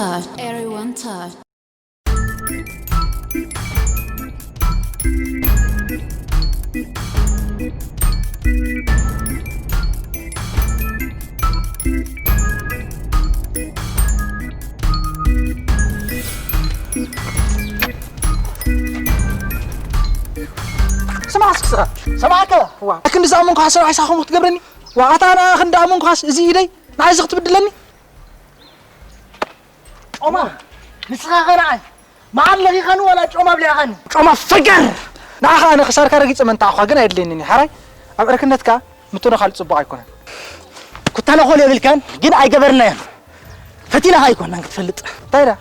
touch. Everyone touch. ስማዕ እስኪ ስኻ ሰማዕከ ዋ ክንዲ ዝኣመንኩኻ ሰብ ሓይሳ ከምኡ ክትገብረኒ ዋ ኣታ ኣነ ክንዲ ኣመንኩኻስ እዚ ኢደይ ንዓይ እዚ ክትብድለኒ ጮማ ንስኻ ኸ ንዓይ መዓር ለኺኻኒ ዋላ ጮማ ኣብሊዕኻኒ ጮማ ፈገር ንዓኻ ኣነ ክሳድካ ረጊጸ መንታዕኳ ግን ኣየድልየንን እዩ ሓራይ ኣብ ዕርክነትካ ምትንኻል ጽቡቕ ኣይኮነን ኩታነኾል የብልካን ግን ኣይገበርናዮን ፈቲናኻ ኣይኮናን ክትፈልጥ እንታይ ዳ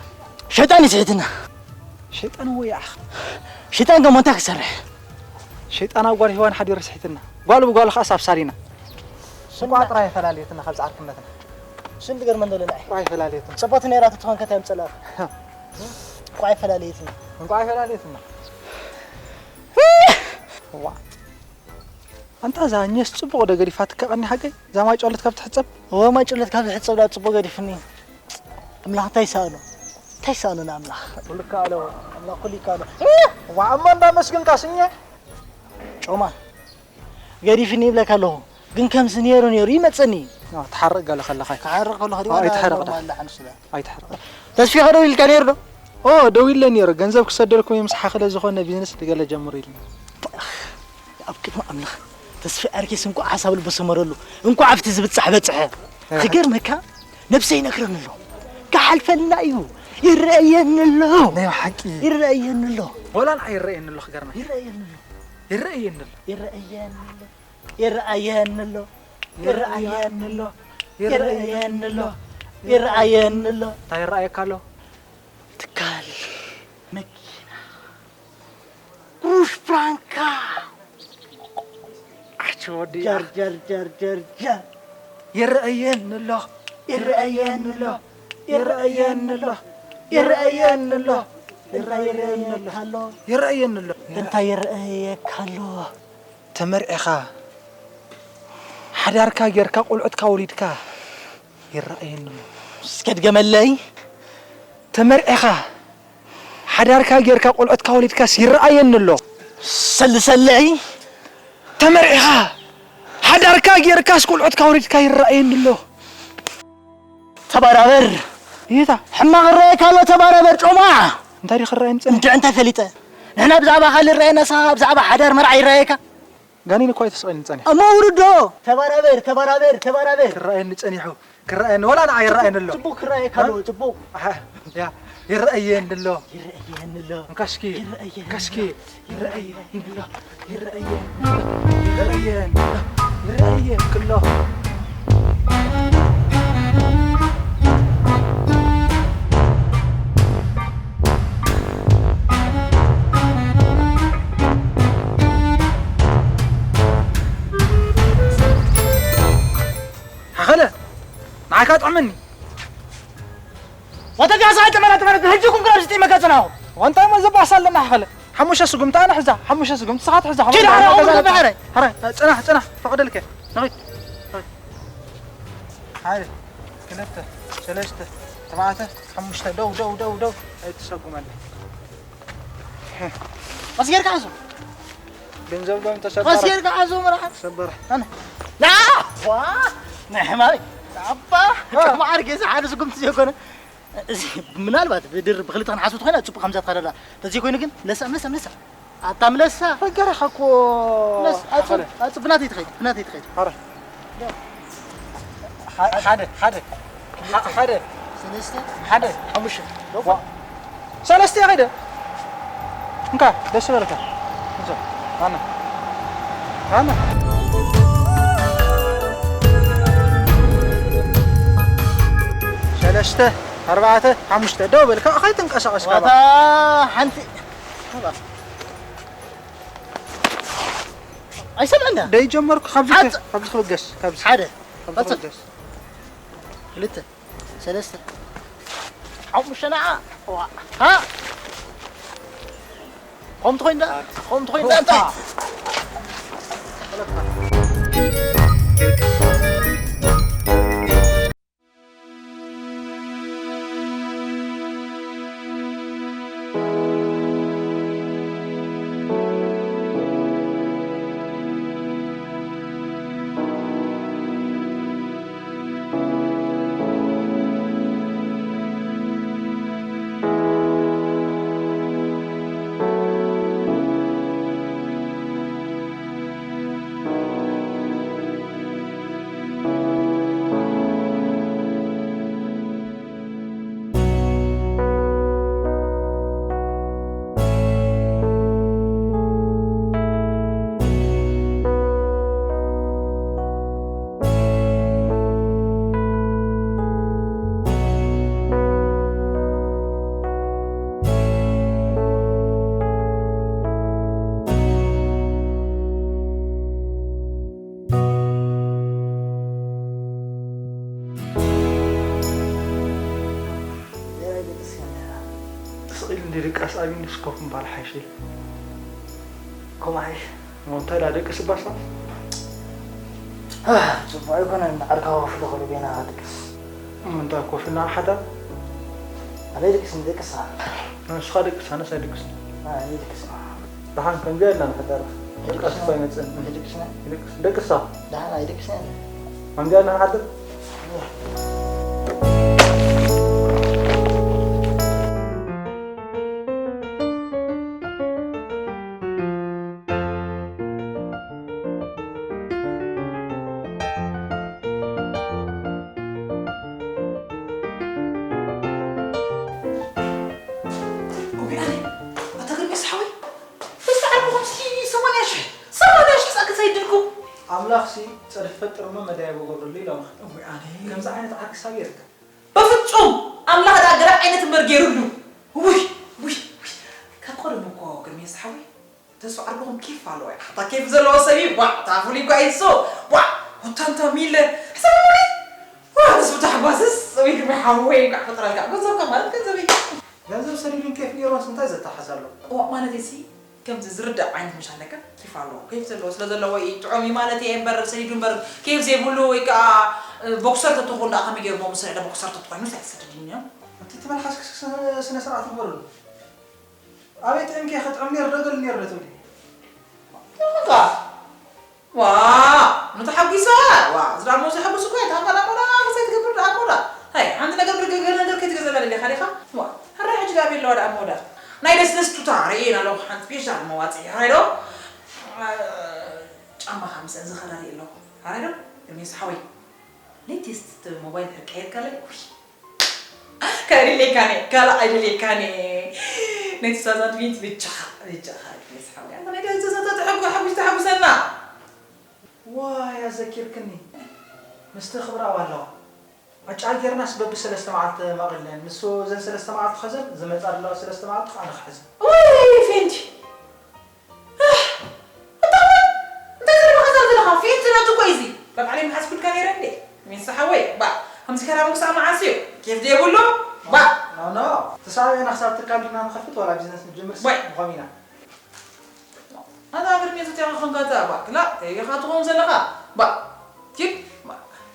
ሸይጣን እዩ ስሒትና ሸይጣን እዎ ይኣኽ ሸይጣን ከሞ እንታይ ክሰርሕ ሸይጣን ኣብ ጓል ሂዋን ሓዲሩ ስሒትና ጓል ብጓል ኸኣስ ኣብሳሊና እንቋ ጥራይ ፈላልየትና ካብዚ ዓርክነትና ሽን ዝገርመን ዘሎ ንዓይ ጥራይ ፈላልየትና ጽቦት ነይራ ተትኾን ከታ የምጸላ እንቋ ፈላልየትና እንቋ ፈላልየትና ዋ ኣንታ እዛ ኘስ ጽቡቕ ዶ ገዲፋትካ ቀኒሓ ገይ እዛ ማይ ጨሎት ካብ ትሕጸብ እወ ማይ ጨሎት ካብ ዝሕጸብ ዳ ጽቡቕ ገዲፍኒ ኣምላኽ እንታይ ይሰኣኖ እንታይ ይሰኣኖ ንኣምላኽ ኩሉ ይከኣሎ ኣምላኽ ኩሉ ይከኣሎ ዋ እሞ እንዳመስግንካ ስኘ ጮማ ገዲፍኒ ይብለካ ኣለኹ ግን ከምዚ ነይሩ ነይሩ ይመጸኒ ትሓርቕ ገለ ከለኻ ክሓርቕ ከለኹ ድዋ ኣይትሓርቕ ዳ ኖርማል ሓንስለ ኣይትሓርቕ ተስፊ ከደው ኢልካ ነይሩ ዶ ኦ ደው ኢለ ነይሩ ገንዘብ ክሰደልኩም እዩ ምስ ሓኽለ ዝኾነ ቢዝነስ ገለ ጀምሩ ኢልኒ ኣብ ቅድሚ ኣምላኽ ተስፋ ኣርኬስ እንኳዕ ሓሳብ ልቡ ሰመረሉ እንኳዕ ኣብቲ ዝብጻሕ በጽሐ ክገርመካ ነብሰይ ይነግረኒ ኣሎ ክሓልፈልና እዩ ይረኣየኒ ኣሎ ናይ ሓቂ ይረኣየኒ ኣሎ ወላ ንዓ ይረኣየኒ ኣሎ ክገርመካ ይረኣየኒ ኣሎ ይረኣየኒ ኣሎ ይረኣየኒ ኣሎ ይረኣየኒ ኣሎ ይረኣየኒ ኣሎ ይረኣየኒ ኣሎ ይረኣየኒ ኣሎ እንታይ ይረኣየካ ኣሎ ትካል መኪና ሩሽ ፍራንካ ኣቲ ወዲ ጀር ጀር ጀር ጀር ጀር ይረኣየኒ ኣሎ ይረኣየኒ ኣሎ ይረኣየኒ ኣሎ ይረኣየኒ ኣሎ እንታይ ይረኣየካ ኣሎ ይረኣየኒ ኣሎ እንታይ ይረኣየካ ኣሎ ተመርዒኻ ሓዳርካ ጌርካ ቆልዑትካ ወሊድካ ይረኣየኒ ኣሎ እስከ ድገመለይ ተመርዒኻ ሓዳርካ ጌርካ ቆልዑትካ ወሊድካስ ይረኣየኒ ኣሎ ሰልሰለይ ተመርዒኻ ሓዳርካ ጌርካስ ቆልዑትካ ወሊድካ ይረኣየኒ ኣሎ ተባራበር ይታ ሕማቕ ረኣየካ ኣሎ ተባራበር ጮማ እንታይ ዲ ክረኣየኒ ጸኒሑ እንታይ እንታይ ፈሊጠ ንሕና ብዛዕባ ካልእ ረኣየና ንስኻ ብዛዕባ ሓዳር መርዓ ይረኣየካ ጋኔን እኳ እዩ ተሰቒሉኒ ጸኒሑ። እሞ ውርዶ! ተባራበር፣ ተባራበር፣ ተባራበር! ክረኣየኒ ጸኒሑ፣ ክረኣየኒ፣ ወላ ንዓይ ይረኣየኒ ኣሎ። ጽቡቕ ክረኣየካ ኣለዎ፣ ጽቡቕ። ኣሓ፣ ያ፣ ይረኣየኒ ኣሎ። ይረኣየኒ ኣሎ። እንካ እስኪ፣ ይረኣየኒ እንካ እስኪ፣ ኣሎ። ይረኣየኒ ኣሎ። ይረኣየኒ ኣሎ። ይረኣየኒ ኣሎ። ይረኣየኒ ኣሎ። ሓኸለ ንዓካ ጥዕመኒ ወተጋሳ ጥመና ጥመና ብሕጂ ኩም ክራብ ዝጥመካ ጽናኹ ወንታይ ሞ ዘባሳ ኣለና ሓኸለ ሓሙሽተ ስጉምቲ ኣነ ሕዛ ሓሙሽተ ስጉምቲ ስኻ ትሕዛ ኪድ ኣረ ቁም በሕረ ሕረ ጽናሕ ጽናሕ ፈቕደልከ ንኺድ ሓደ ክልተ ሰለስተ ተባዕተ ሓሙሽተ ደው ደው ደው ደው ኣይትሰጉመለይ ቀስጌርካ ሓዞ ገንዘብ ዶ ተሰበረ ቀስጌርካ ሓዞ መርዓ ተሰበረ ኣነ ላ ዋ ናይ ሕማይ ኣባ ከማዓር ገዛ ሓደ ስጉምቲ ዘይኮነ እዚ ምናልባት ብድር ብክልተ ክንሓስብ ትኾይና ጽቡቅ ከምዛ ትኸደላ ተዘይኮይኑ ግን ለሳ ምለሳ ምለሳ ኣታ ምለሳ ፈገረኻ እኮ ለስ ኣጽብ ኣጽብ ብናተይ ትኸይድ ብናተይ ትኸይድ ኣረ ሓደ ሓደ ሓደ ሰለስተ ሓደ ሓሙሽተ ሰለስተ ከይደ እንካ ደስ በለካ ኣነ ኣነ ሰለስተ ኣርባዕተ ሓሙሽተ ደው በል ካብ ከይትንቀሳቐስ ካብ ዋታ ሓንቲ ኣይሰምዕና ደይ ጀመርኩ ካብዚ ሓጽ- ካብዚ ክብገስ ካብዚ ሓደ ካብዚ ቀጽል ክብገስ ክልተ ሰለስተ ሓሙሽተ ንዓ ዋ ሃ ከምቲ ኮይንዳ ከምቲ ኮይንዳ እንታይ እንዲ ድቃስ ኣብዩንስ ኮፍ ምባል ሓይሽ ኢለ። ከምኡ ሓይሽ። እሞ እንታይ ደኣ ደቅስ እባሳ? ኣህ፣ ጽቡቕ ኣይኮነን፣ ዓርካ ኮፍ ኢሉ ከሎ ጌና ክድቅስ። እሞ እንታይ ኮፍ ኢልና ሓዳር? ኣነ ይድቅስ፣ ንድቅስ። ንስኻ ድቅስ፣ ኣነስ ኣይድቅስን። ኣይ፣ ይድቅስ። ደሓን ከምዚኣ ኢልና ንሕደር። ድቃስ እኮ ኣይመጽእን። ይድቅስና። ይድቅስ። ደቅሳ። ደሓን ኣይድቅስና። ከምዚኣ ኢልና ንሓድር። እውይ ኣነ፣ ኣታ ግርሜስ ሓወይ፣ በዚ ዓርብኹምሲ ሰማንያ ሽሕ፣ ሰማንያ ሽሕ ጸግት ኣይድልኩም። ኣምላኽሲ ጸድፊ ፈጥር እሞ መዳየቢ ገብርሉ ኢሎምኻ። እውይ ኣነ። ከምዚ ዓይነት ዓርኪ ሳብ ይርከብ? በፍጹም! ኣምላኽ ደኣ ገለ ዓይነት እምበር ገይሩሉ። ውይ፣ ውይ፣ ውይ። ካብ ቀደሙ እኮ ግርሜስ ሓወይ፣ ተስፋ ዓርብኹም ኬፍ ኣለዎ። ኣታ ኬፍ ዘለዎ ሰብ እዩ። ዋእ፣ እታ ፍሉይ እኳ እዩ እሱ። ዋእ፣ ኮታንታ ሚለ። ሕሰብሉኒ። ዋእ፣ ምስ ብታሕጓስስ፣ ወይ ግርሜ ሓወይ፣ እንኳዕ ፈጠረልካ። ገንዘብካ ማለት ገንዘብ እዩ። ገንዘብ ሰዲዱን ኬፍ ገይሩንስ እንታይ ዘተሓዝ ኣሎ? ዋእ፣ ማለተይሲ፣ ከምዚ ዝርዳእ ዓይነት ምሽ ኣለካ፣ ኬፍ ኣለዎ። ኬፍ ዘለዎ ስለ ዘለዎ እዩ፣ ጥዑም እዩ ማለት እየ እምበር፣ ሰዲዱ እምበር፣ ኬፍ ዘይብሉ ወይ ከዓ፣ እ፣ ቦክሰር ተትኾን ደኣ ከመይ ገይሩ ምስ ስዕለ ቦክሰር ተትኾይኑስ ኣይሰድድን እዮም። እቲ ትመልሓስ ስነ ስርዓት ግበርሉ። ኣበይ ጥዕምኪ ኢኺ? ጥዕም ነይሩ ዶ ገለ ነይሩ ዶ ትብሊ? ይኹንካ። ዋ፣ ንተሓጒሰ። ዋ፣ እዚ ደኣ እሞ ዘሐጉስ እኮ እዩ። እታ ጓል ኣሞዳ ክሳይ ትገብር ደኣ እሞ ዳ። ሃይ፣ ሓንቲ ነገር ግርግር ነገር ከይትገዘላ ደሊኻ ዲኻ? ዋ፣ ሕራይ ሕጂ ደኣ ቤለዋ ደኣ እሞ ዳ። ናይ ደስደስ ቱታ ርእየና ኣለኹ። ሓንቲ ስፔሻል መዋጽኢ። ሕራይ ዶ? እ፣ ጫማኻ ምስአን ዝኸዳ ርእየ ኣለኹ። ሕራይ ዶ? ግርሜስ ሓወይ። ሌቴስት ሞባይል ድሕር ቀይርካለይ? ውይ። ካልእ ኣይደልየካን እየ፣ ካልእ ኣይደልየካን እየ። ናይ two thousand twenty ብቻኻ፣ ብቻኻ፣ ግርሜስ ሓወይ። ኣታ ናይ two thousand twenty ተሐጉ-፣ ሓጉስ ተሐጉሰና። ዋይ፣ ኣዘኪርክኒ። ምስቲ ክብራዊ ኣለዋ። ዕጫ ጌርናስ በብሰለስተ መዓልቲ መቒለን። ንሱ እዘን ሰለስተ መዓልቲ ክሕዘን፣ ዝመጻ ዘለዋ ሰለስተ መዓልቲ ከዓ ኣነ ክሕዘን። ውይ፣ ፌንቲ። ኣህ፣ እንታይ እንታይ ዘለካ ዘለካ? ፊት ነቱ እኮ እዩ እዚ። በቃ፣ ዓለይ መሓዝኩልካ ነይረ እንዴ? ሚንሳ ሓወይ፣ ባ፣ ከምዚ ከይዳ ምግሳዕ መዓስ እዩ? ኬፍ ዘይብሉ? ባ። ኖ፣ ኖ። ተሳቢዕና ክሳብ ትካል ዲና ንኸፍት ዋላ ቢዝነስ ንጅምር ሲ ዋይ። ንኾም ኢና። ኣታ ግርሜ፣ እዚ ቴኻ ኾንካ እታ፣ ባ፣ ክላ፣ ቴኻ ትኸውን ዘለኻ። ባ፣ ኪድ፣ ባ፣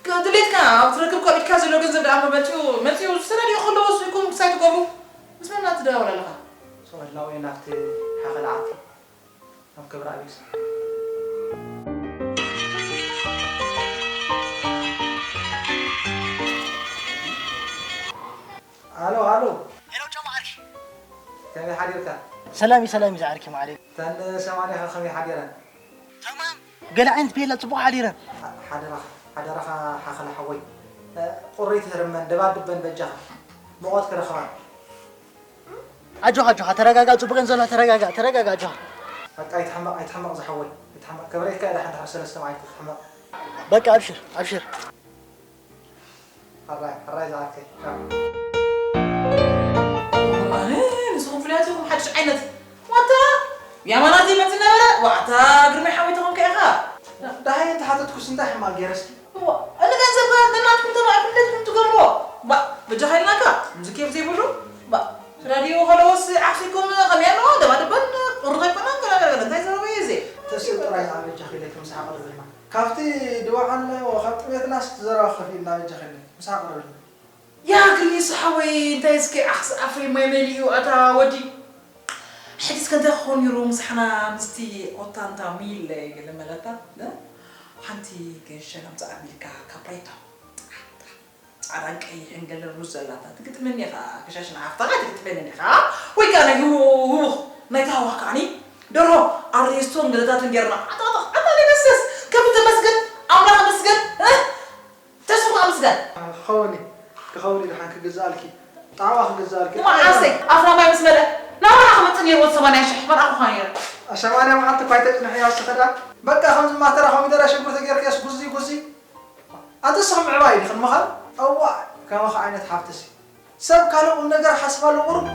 ክ-፣ ድሌትካ ኣብ ትረክብ እኮ ኣብ ኢድካ ዘሎ ገንዘብ ደኣ መመጽኡ፣ መጽኡ ዝሰናድዮ ከለዎ ስኢኩም ክሳይ ትገብሩ። ምስ መን እናትደዋወል ኣለኻ? ሶ ህላወ ናብቲ ሓኸል ዓቲ። ኣብ ክብሪ ኣቢግስ። ኣሎ፣ ኣሎ። ሄሎ፣ ጨማ ዓርኪ። ከመይ ሓዲርካ? ሰላም እዩ፣ ሰላም እዩ ዝዓርኪ ማዕረይ። እተን ሰማንያ ከ ከመይ ሓዲረን? ተማም። ገለ ዓይነት ቤላ ጽቡቕ ሓዲረን። ሓ-፣ ሓደራኻ፣ ሓደራኻ ሓኸላ ሓወይ። እ፣ ቁሪ ትህርመን፣ ደባድበን በጃኻ። ሙቐት ክረኽባ። ኣጆኻ፣ ኣጆኻ፣ ተረጋጋ፣ ጽቡቕ እየን ዘለዋ፣ ተረጋጋ፣ ተረጋጋ፣ ኣጆኻ። በቃ ኣይትሕመቕ፣ ኣይትሕመቕ ዝሓወይ፣ ኣይትሕመቕ። ከብረይካ እየ ደሓን ድሕሪ ሰለስተ መዓልቲ ክትሕመቕ። በቃ ኣብሽር፣ ኣብሽር። ሕራይ፣ ሕራይ ዝዓርከይ። ኣነ ንስኹም ፍሉያት ኢኹም፣ ሓድሽ ዓይነት። ዋታ፣ ያማናት ይመጽእ ነበረ። ዋታ፣ ግርማይ ሓወይ ተኾንካ ኢኻ። ደሃየ እንተሓተትኩስ እንታይ ሕማቕ ገይረ እስኪ? እዋ፣ እኒ ገንዘብ ከ ናትኩም ተባዕ ክልልኩም ትገብርዎ? ባ፣ በጃኻ ኢልናካ፣ እዚ ኬፍ ዘይብሉ? ባ፣ ራድዮ ከለዎስ ዓክሲኩም ከመይ ኣለዎ? ደባድበን ቁሩብ ኣይኮነን፣ ገለ ገለ ገለ፣ እንታይ ዘረባ እዩ እዚ? ተስእ ጥራይ ዝበጃኺ ኢለኪ፣ ምሳሕ ኣቕርብልና። ካብቲ ድዋ ዓንላዮ፣ ካብ ጥሜትናስ ዘረባ ከፊእልና በጃኺ ኢለኪ፣ ምሳሕ ኣቕርብልና። ያ ግርሜስ ሓወይ፣ እንታይ እስኪ ዓኽሲ ኣፈይ ማይ መሊኡ ኣታ ወዲ። ሕጂ እስከ እንታይ ክኸውን ነይሩ ምሳሕና ምስቲ ኦታንታ ሚለ ገለ መለታ፣ እ? ሓንቲ ገንሸል ኣምጽኣ ኣቢልካ ካፕሬቶ። ጻዕዳን ቀይሕን ገለ ሩዝ ዘላታ ትግጥመኒ ኢኻ፣ ከሻሽን ሓፍታኻ ትግጥመኒ ኢኻ። ወይ ከኣ ናይ ህው-፣ ህውኽ ናይ ታህዋ ከኣኒ ደርሆ ኣሬስቶን ገለታትን ጌርና። ኣታ፣ ኣታ፣ ኣታ፣ ደበስበስ። ከብቲ ተመስገን፣ ኣምላኽ መስገን፣ እ? ተስፉ ኣምስጋን። ክኸውን እዩ፣ ክኸውን እዩ፣ ደሓን ክግዛኣልኪ፣ ጣዕዋ ክግዛኣልኪ። ንመዓሰይ ኣፍና ማይ ምስ መልአ ናባና ክመጽእ ነይርዎ ሰማንያ ሽሕ መልኣኹኻ ነይረ። ሰማንያ መዓልቲ እኳ ኣይተጽንሕያ እስኺ ደኣ። በቃ ከምዚ ማተራ ኮሚደረ ሽጉርቲ ጌርክያስ ጉዚ ጉዚ። ኣንተ እስኺ ምዕባይ ዲኺ ንምዃን? እዋእ፣ ከማኺ ዓይነት ሓፍትሲ። ሰብ ካልእ ቁም ነገር ሓስብ ኣሎ ቁሩብ።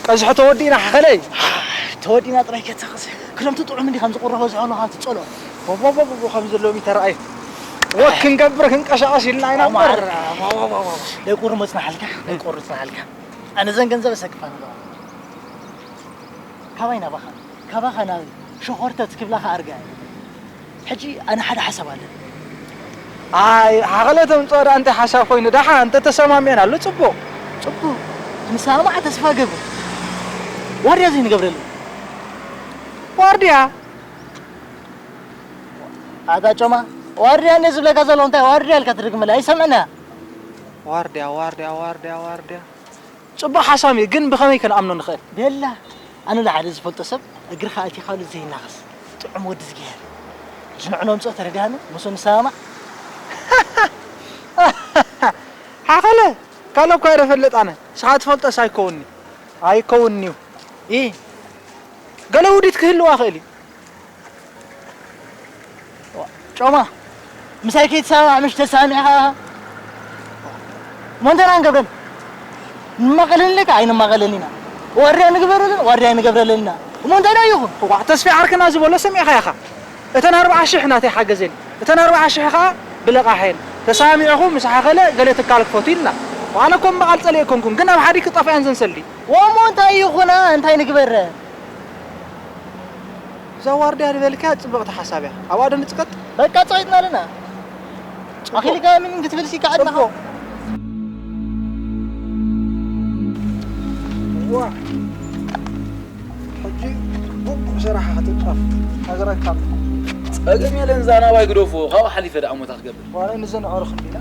ቀዝሖ ተወዲእና ሓኸለይ። ተወዲእና ጥራይ ከትሰኽስ። ክረምቲ ጥዑም እንዲ ከም ዝቑረቦ ዝሖሎ ካብ ትጸልኦ። ቦቦቦቦቦ ከም ዘሎ ሚተራኣይ። ወክ ክንገብር ክንቀሳቐስ ኢልና ኢና እምበር። ደቁር መጽናሓልካ፣ ደቁር መጽናሓልካ። ኣነ ዘን ገንዘብ እሰክፋ ንገባ። ካባይ ናባኻ፣ ካባኻ ናብ ሸኾርተት ክብላኻ ኣርጋ። ሕጂ ኣነ ሓደ ሓሳብ ኣለኒ። ኣይ፣ ሓኸለ ተምጽኦ ደኣ እንታይ ሓሳብ ኮይኑ ደሓ እንተ ተሰማሚዕና ኣሎ ጽቡቕ። ጽቡቕ። ንሰማማዕ ተስፋ ገብር። ዋርድያ ዘይንገብረሉ። ዋርድያ? ኣታ ጮማ፣ ዋርድያ እንደ ዝብለካ ዘሎ እንታይ ዋርድያ ኢልካ ትድግመላ? ኣይሰምዕና። ዋርድያ፣ ዋርድያ፣ ዋርድያ፣ ዋርድያ። ጽቡቕ ሓሳብ እዩ፣ ግን ብኸመይ ክንኣምኖ ንኽእል? ቤላ፣ ኣነ ንሓደ ዝፈልጦ ሰብ እግርኻ ኣቲኻሉ ዘይናኸስ ጥዑም ወዲ ዝግሄር። ንዕኖ ምጽኦ ተረዲኣኒ፣ ምስኡ ንሰማማዕ። ሓኸለ፣ ካልእ እኳ እየ ደፈልጥ ኣነ፣ ንስኻ ትፈልጦስ ኣይከውንኒ። ኣይከውንኒ እዩ። ኢ፣ ገለ ውዲት ክህልዋ ክእል እዩ። ዋ፣ ጮማ፣ ምሳይ ከይትሰማማዕ ምሽ ተሰማሚዕኻ? እሞ እንታይ ኢና ንገብረሉ? ንማቐለኒ ኢልካ ኣይንማቐለኒ ኢና። ዋርድያ ንግበረለን፣ ዋርድያ ኣይንገብረለን ኢና። እሞ እንታይ ደኣ ይኹን? ዋዕ፣ ተስፋ ዓርክና ዝበሎ ሰሚዕኻ ኢኻ። እተን ኣርብዓ ሽሕ ናተይ ሓገዘኒ። እተን ኣርብዓ ሽሕ ኸኣ ብለቓሕ እየን። ተሰማሚዕኹም ምስ ሓኸለ ገለ ትካል ክፈቱ ኢልና። ዋላ እኮ ምባል ጸሊእ ኣይኮንኩን፣ ግን ኣብ ሓዲ ክጠፍኣን ዘንሰልዲ። ወሞ እንታይ ይኹና፣ እንታይ ንግበረ? እዛ ዋርድያ ዝበልካያ ጽብቕቲ ሓሳብ እያ። ኣብኣ ዶ ንጽቀጥ? በቃ ጸቒጥና ኣለና። ጽቡቕ። ኣኺልካ ምን ክትብል ሲ ከዓድናኻ? ጽቡቕ። ዋ። ሕጂ ግቡእ ሰራሓ ክትጻፍ ነግረካ ኣለኹ። ጸገም የለን፣ እዛ ናባይ ግደፎ፣ ካብኡ ሓሊፈ ደኣ ሞታ ክገብር። ዋላ ንዘን ኣዕሩኽ እንዲና።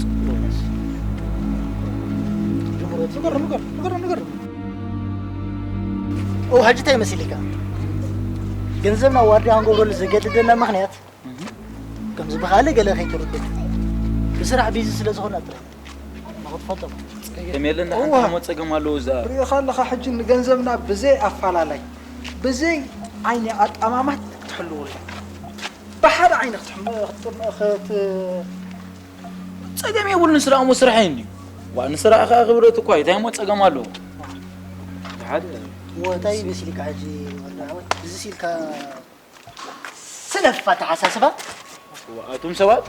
ጽቡቕ። ንገር፣ ንገር፣ ንገር፣ ንገር። ኦ፣ ሕጂ እንታይ መሲልካ? ገንዘብና ዋርድያ ክንገብረሉ ዘገድደና ምኽንያት፣ ከምዚ ብኻልእ ገለ ከይትርድእ፣ ብስራሕ ቢዚ ስለ ዝኾና ጥራይ። ንኽትፈልጦ። ጸገም የለን፣ እዋ። ሓንቲ እሞ ጸገም ኣለዎ እዛ። ሪኢኻ ኣለኻ፣ ሕጂ ንገንዘብና ብዘይ ኣፋላላይ፣ ብዘይ ዓይኒ ኣጣማማት ክትሕልወላ። ብሓደ ዓይኒ ክትሕም-፣ ክትጥም-፣ ክት-፣ ጸገም የብሉን፣ ንስራሕ እሞ ስራሕ እዩ እንድዩ። ዋ፣ ንስራሕ ከኣ ክብረት እኳ እዩ፣ እንታይ እሞ ጸገም ኣለዎ? ሓደ እሞ እንታይ መሲልካ ሕጂ ወዲ ሓወይ? እዚ ሲልካ ሰነፍ ኣተሓሳስባ። ዋ፣ ኣቱም ሰባት፣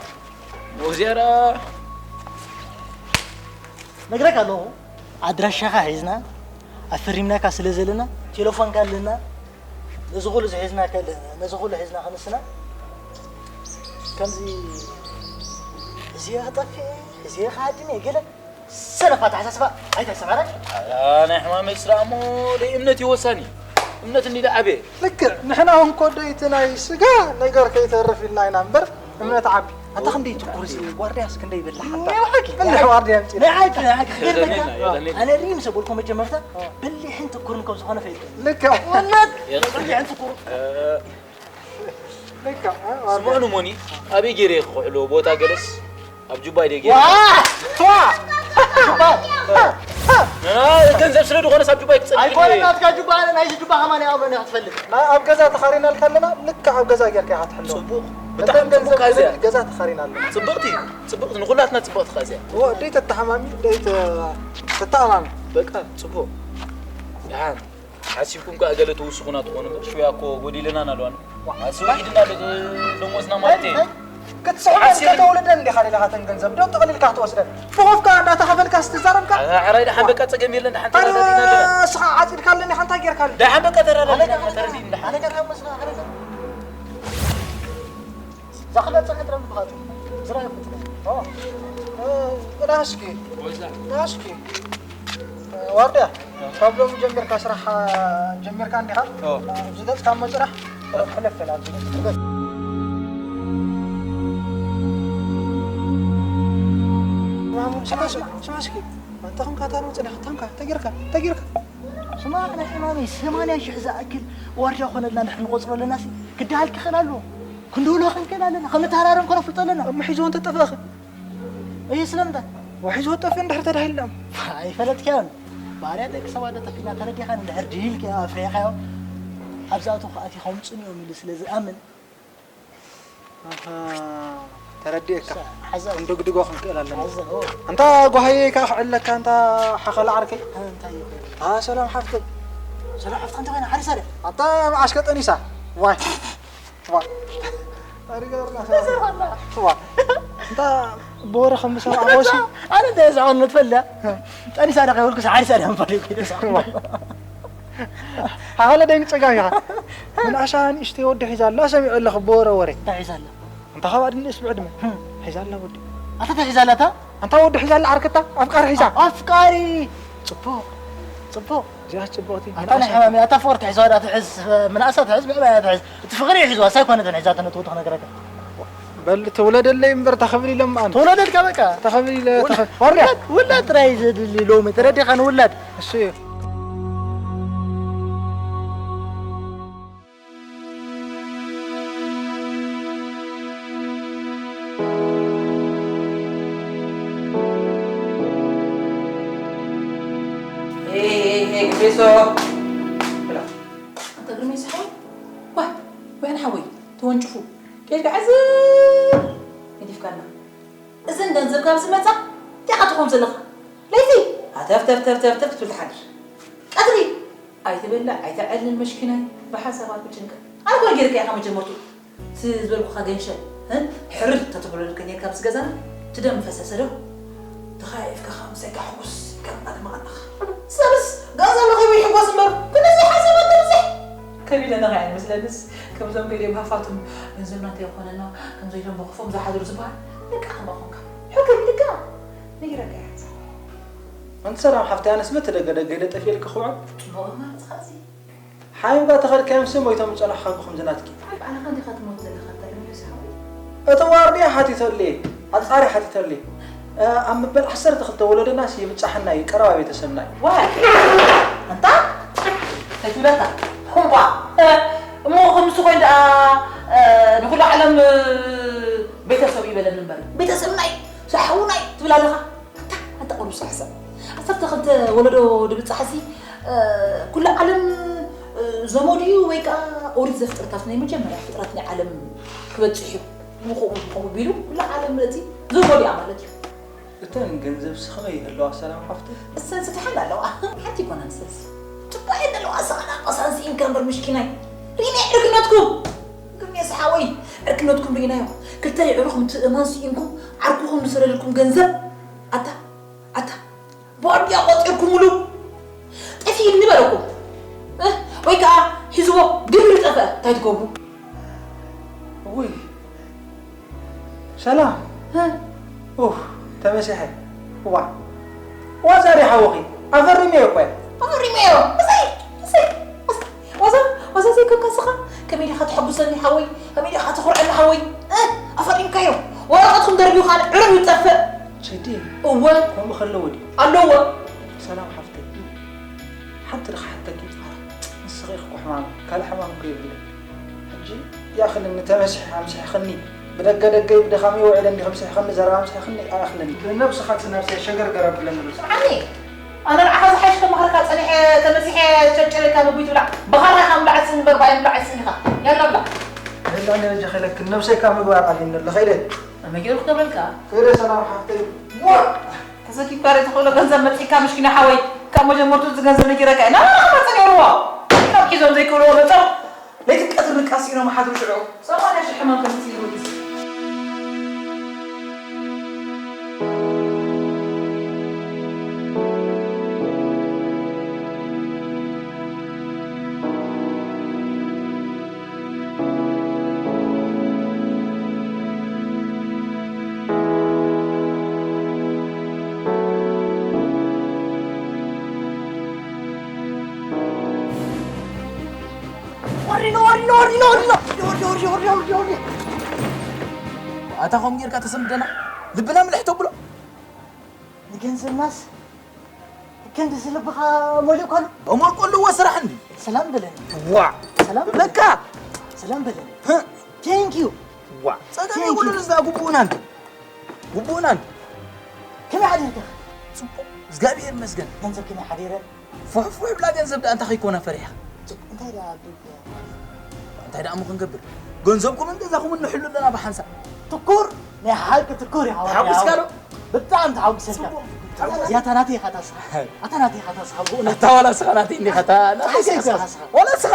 እዚኣ ደኣ ነግረካ ኣለኹ። ኣድራሻኻ ሒዝና፣ ኣፈሪምናካ ስለ ዘለና፣ ቴሌፎንካ ኣለና። ነዚ ኩሉ ዝሒዝና ከለ-፣ ነዚ ኩሉ ሒዝና ክንስና፣ ከምዚ እዚ ክጠፍእ፣ እዚ ክሃድም እየ ገለ ሰነፍ ኣተሓሳስባ ኣይተሕስብ። ኣረ፣ ኣረ፣ ናይ ሕማመይ ስራ እሞ ደይ እምነት እዩ ወሳኒ። እምነት እንዲ ደዓበ። ልክዕ፣ ንሕና እውን ኮዶ እቲ ናይ ስጋ ነገር ከይተርፍ ኢልና ኢና እምበር፣ እምነት ዓቢ። ኣታ ክንደይ ትኩር እዚ ዋርድያስ ክንደይ ይበልሕ ኣታ። ናይ ብሓቂ፣ በልሕ ዋርድያ ኣምጺእ። ናይ ሓቂ፣ ናይ ሓቂ፣ ክገርመካ። የለኒ፣ የለኒ። ኣነ ሪም ሰበልኮ መጀመርታ ኦ። በሊሕን ትኩርን ከም ዝኾነ ፈይደ። ልክዕ። ወነት፣ የለ። በሊሕን ትኩር። እ፣ ልክዕ፣ እ፣ ዋርድያ። ስምዑኒ ሞኒ፣ ኣበይ ገይረ ክኽሕሎ ቦታ ገለስ? ኣብ ጁባይ ደይ ገይረ። ዋ! ዋ! ጁባ! ና፣ ገንዘብ ስለ ዝኾነስ ኣብ ጁባይ ትጸንሕ። ኣይኮነን ናትካ ጁባ፣ ኣነ ናይዚ ጁባ ከማን እየ ኣምሮን እየ ክትፈልጥ። ና፣ ኣብ ገዛ ተኻሪናልካ ኣለና፣ ልክዕ ኣብ ገዛ ጌርካ ኢኻ ትሕሎ። ጽቡቕ። እተን ብጣዕሚ ገንዘብ ጽቡቕ እዚኣ። ገዛ ተኻሪና ኣለና። ጽብቕቲ፣ ጽብቕቲ፣ ንኹላትና ጽብቕቲ እዚኣ። እዎ፣ ደይ ተተሓማሚ፣ ደይ ተ-፣ ተተኣማሚ። በቃ፣ ጽቡቕ። ደሓን። ሓሲብኩም ከኣ ገለ ትውስኹና ትኾኑ እምበር፣ ሽውያ እኮ ጎዲለና ኣለዋን። ዋ። ኣስዊ ኢድና ዶ-፣ ደሞዝና ማለት እዩ። እንታይ? ክትስሕበን ሓሲብ ከተውልደን እንዲኻ ደለኻ ተን ገንዘብ ዶ ጠቕሊልካ ክትወስደን? ብኾፍካ እንዳተኸፈልካ ስትዛረብካ? ኣረ፣ ደሓን በቃ ጸገም የለን፣ ደሓን ኣረ፣ ተረዳዲእና ኣለና። እስኻ ዓጺድካ ኣለኒ፣ ኢኻ እንታይ ጌርካ ኣለኒ? ደሓን በቃ ተረዳዲእና፣ ኣነ ተረዲእና፣ ደሓን። ኣነ ገርሃ መስና፣ ኣነ ገርሃ። እዛ ክልተ ጽንዕት ረምቢ ብኻቱ። ዝረኣዩ ቁጽሪ። ኦ። እ፣ ና እስኪ። ወዛ። ና እስኪ። እ፣ ዋርድያ፣ ካብ ሎሚ ጀሚርካ ስራሕ ጀሚርካ እንዲኻ? ኦ። ኣብዚ ገጽ ካብ መጽራሕ ሕለፍ በል ኣብዚ ገጽ። ገጽ። ስማ፣ ስማ፣ ስማ እስኪ። ኣንተ ኹንካ ታሎ ጽናሕ፣ ታንካ፣ ተጊርካ፣ ተጊርካ። ስማ፣ ናይ ሕማመይ ሰማንያ ሽሕ ዝኣክል ዋርድያ ኮነልና ንሕና ንቆጽሮ ኣለና ሲ፣ ክደሃል ክኽእል ኣለዎ። ክንድውሎ ክንክእል ኣለና፣ ከም ንተሃራረም ከነፍልጦ ኣለና። እሞ ሒዝዎ እንተጠፍእኸ? እይ፣ ስለምንታይ? ዋ፣ ሒዝዎ ጠፍእ እንድሕር ተዳሂልና። ኣይፈለጥካዮን። ባህርያት ደቂ ሰባት ዶ ጠፊእና ተረዲኻን እንድሕር ድሂልካዮ ኣፍሪሕኻዮ፣ ኣብዝኣቱ ከኣቲ ከምጽኡን እዮም ኢሉ ስለ ዝኣምን። ኣሃ፣ ተረዲኤካ። ሓዛ። ክንድግድጎ ክንክእል ኣለና። ሓዛ፣ ኦ። ኣንታ ጓሃየ ከኣ ክዕለካ፣ ኣንታ ሓኸላ ዓርከይ። እንታይ ይኹን? ኣታ ሰላም ሓፍተይ። ሰላም ሓፍትኻ እንታይ ኮይና? ሓሪሳ ድያ? ኣታ መዓስከ ጠኒሳ? ዋይ። ዋ። ኣሪጋርና ተሰርሖና። ዋ። እንታ ብወረ ከም ዝሰማዕዎ ሲ ኣነ እንታይ ዝዓወት ትፈልጥ? ጠኒሳ ዶ ከይበልኩ ሰዓሪ ሰዓሪ ኣንፋል እዩ ከይደ ሰዓሪ። ሓኸለ ደንግ ጸጋም ኢኻ። ምን ኣሻ ንእሽተይ ወዲ ሒዛ ኣላ ሰሚዑ ኣለኹ ብወረ ወረ። እንታይ ሒዛ ኣላ? እንታ ካብ ኣድንእስ ብዕድመ። ሒዛ ኣላ ወዲ። ኣታ እንታይ ሒዛ ኣላ እታ? ኣንታ ወዲ ሒዛ ኣላ ዓርክታ ኣፍቃሪ ሒዛ። ኣፍቃሪ! ጽቡቕ። ጽቡቕ። እዚኣ ጽቡቕቲ ኣታ ናይ ሓማሚ ኣታ ፍቕሪ ትሕዝዋ ዳ ትሕዝ ምንኣሳ ትሕዝ ብዕባያ ትሕዝ። እቲ ፍቕሪ እዩ ሒዝዋ ሳይኮነትን ሒዛቶ ነቲ ወዲ ክነግረካ። በል ትውለደለይ እምበር ተኸብል ኢሎም ኣን። ትውለደልካ በቃ። ተኸብል ኢለ ተኸ- ወርያ። ውላድ ጥራይ ዘድሊ ሎሚ ተረዲኻ ንውላድ። እሱ እዩ። ሄይ ሄይ ሄይ ግቤሶ። ብላ። ኣንታ ግርሜስ ሓወይ፣ ዋይ፣ ወይን ሓወይ፣ ተወንጭፉ። ኬድካ ሕዚ ገዲፍካና። እዘን ገንዘብ ካብ ዝመጻ እንታይ ኢኻ ትኾን ዘለኻ? ለይቲ ሃተፍተፍተፍተፍ ክትብል ትሓድር። ቀትሪ ኣይትበልዕ ኣይትዕልን መሽኪናይ ብሓሳባት ብጭንቀት። ኣነ ኮነ ጌርካ ኢኻ መጀመርቱ። እቲ ዝበልኩኻ ገንሸል ሕርር ተተብለልከ ኔርካ ምስ ገዛና እቲ ደም ፈሰሰ ዶ? ተኻኢፍካ ኸዓ ምሳይ ከሕጉስ ከም ኣድመቐና። ሰብስ ገንዘብ ረኺቡ ይሕጎስ እምበር ክንደዚ ሓሳባት ተብዝሕ። ከቢለና ኸዓ ይመስለንስ ከምዞም ገሊኦም ሃፋትም ገንዘብና እንተይኾነና ከምዘይቶም በኽፎም ዝሓድሩ ዝበሃል ደቂ ከማ ኾንካ ሕክም ደቂ ነጊረካ እያ። ኣንቲ ሰላም ሓፍተይ ኣነስ በቲ ደገ ደገ ኢለ ጠፊኤልኪ ክውዕል። ጽቡቕ ማለት ኸዚ ሓይምባ ተኸድካዮምሲ ሞይቶም ዝጸናሕኻ ብኸምዚ ናትኪ። ኣይ ባዕልኻ እንዲኻ ትሞት ዘለኻ እታ ልምሉስ ሓወይ። እቲ ዋርድያ ሓቲተሉ እየ፣ ኣጻሪ ሓቲተሉ እየ። ኣብ ምበል ዓሰርተ ክልተ ወለዶናስ ይብጻሓና እዩ፣ ቀረባ ቤተሰብና እዩ። ዋይ ኣንታ እንታይ ትብለካ? እምቧ እሞ ከምሱ ኮይኑ ደኣ ንኹሉ ዓለም ቤተሰብ ይበለኒ እምበር ቤተሰብና እዩ፣ ሓውና እዩ ትብል ኣለኻ። ኣታ ኣታ ቁሩብ ስራሕ ሰብ ዓሰርተ ክልተ ወለዶ ድብጻሕሲ ኩሉ ዓለም ዘመዱ እዩ ወይ ከኣ ኦሪት ዘፍጥረት ኣብቲ ናይ መጀመርያ ፍጥረት ናይ ዓለም ክበጽሕ እዩ። ምኹኡ ምኹኡ ቢሉ ኩሉ ዓለም እቲ ዘመዱ እያ ማለት እዩ። እተን ገንዘብሲ ከመይ ይህልዋ ሰላም ሓፍተይ? እሰን ስፍሓን ኣለዋ። ሓንቲ ይኮና ንሰንስ ጽቡቅ እየን ዘለዋ። ሰቐና ቀሳን ስኢንካ እምበር ምሽኪናይ። ሪመይ ዕርክነትኩም ግርሜስ ሓወይ ዕርክነትኩም ርኢናዮ። ክልተ የዕሩኹም ትእማን ስኢንኩም ዓርኩኹም ዝሰደደልኩም ገንዘብ ኣታ ኣታ ቦርድያ ቆጺርኩምሉ ጠፊእኒ በለኩም ወይ ከዓ ሒዝዎ ግብሪ ጠፍአ እንታይ ትገብሩ? ውይ ሰላም ኡፍ ተመሲሐ እዋ ዋዛ ዲ ሓወኺ ኣፈሪመዮ እኮ ኣፈሪመዮ እሰይ እሰይ ዋዛ ዋዛ ዘይኮንካ ስኻ ከመይ ዲኻ ተሐጉሰኒ ሓወይ ከመይ ዲኻ ተኹርዐኒ ሓወይ ኣፈሪምካዮ ወረቐትኩም ደርቢዩ ካን ዕረብ ይጠፍእ ሸዲ እወ ከምኡ ከለዎ ድዩ ኣለዎ ሰላም ሓፍተይ ሓንቲ ድኻ ሓተኪ ንስኺ ኢኺ እኮ ሕማም ካልእ ሕማም እኮ የብለይ ሕጂ ይኣኽለኒ ተመሲሐ ኣምሲሕኽኒ ብደገ ደገይ ብድኻመይ ውዒለ እንዲኺ ኣምሲሕኽኒ ዘረባ ኣምሲሕኽኒ ኣይኣኽለኒ ነብስኻ እቲ ነብሰይ ሸገርገር ኣብለኒ ዶ ስምዓኒ ኣነ ንዓኻ ዝሓይሽ ከማኽረካ ጸኒሐ ተመሲሐ ጨጨለካ ምግቢ ትብላዕ ብኻራ ኢኻ ምብላዕ ስኒ እምበር ባይ ምብላዕ ስኒ ኢኻ ያላ ብላዕ ንህላው ደረጃ ከይለክን ነብሰይ ካብ ምግባር ኣልኒ ኣሎ ከይደ መጊሩ ክትነብረልካ ከይደ ሰላም ሓፍተይ ተዘኪብካ ዶ ትኽእሎ ገንዘብ መጺእካ ምሽኪና ሓወይ ካብ መጀመርቱ እዚ ገንዘብ ነጊረካ ኢና ናባና ክመጽእ ነይርዎ ካብ ሒዞም ዘይክእልዎ መጾም ለይቲ ቀትሪ ንቃስ ኢሎም ሓድሩ ሽዑ ሰማንያ ሽሕ ሕማም ከምቲ ይሩት ኣታ ኸም ጌርካ ተሰምደና ልብና ምልሕ ተብሎ ንገንዘብናስ ከምዚ ልብኻ መሊእኳሉ። እሞ እኮ ኣለዎ ስራሕ እንዲ። ሰላም በለኒ። ዋ። ሰላም በለኒ። ለካ። ሰላም በለኒ። ቴንክ ዩ። ዋ። ጸገም የብሉን እዛ ግቡእና እንዲ። ግቡእና እንዲ። ከመይ ሓዲርካ? ጽቡቕ። እግዚኣብሔር ይመስገን። ገንዘብ ከመይ ሓዲረ? ፉሕፉሕ ብላ ገንዘብ ደኣ እንታይ ከይኮና ፈሪሓ? ጽቡቕ። እንታይ ደኣ ኣቢልካ? እንታይ ደኣ እሞ ክንገብር? ገንዘብኩምን ገዛኹምን ንሕሉ ኣለና ብሓንሳብ። ትኩር። ናይ ሓቂ ትኩር ኢኻ። ተሓጒስካ ዶ? ብጣዕሚ ተሓጒሰካ። እዚኣታ ናተይ ኢኻ እታ ስኻ። ኣታ ናተይ ኢኻ እታ ስኻ ብእውነት። ኣታ ዋላ ስኻ ናተይ እንዲኻ እታ ናተይ ኢኻ ስኻ። ዋላ ስኻ።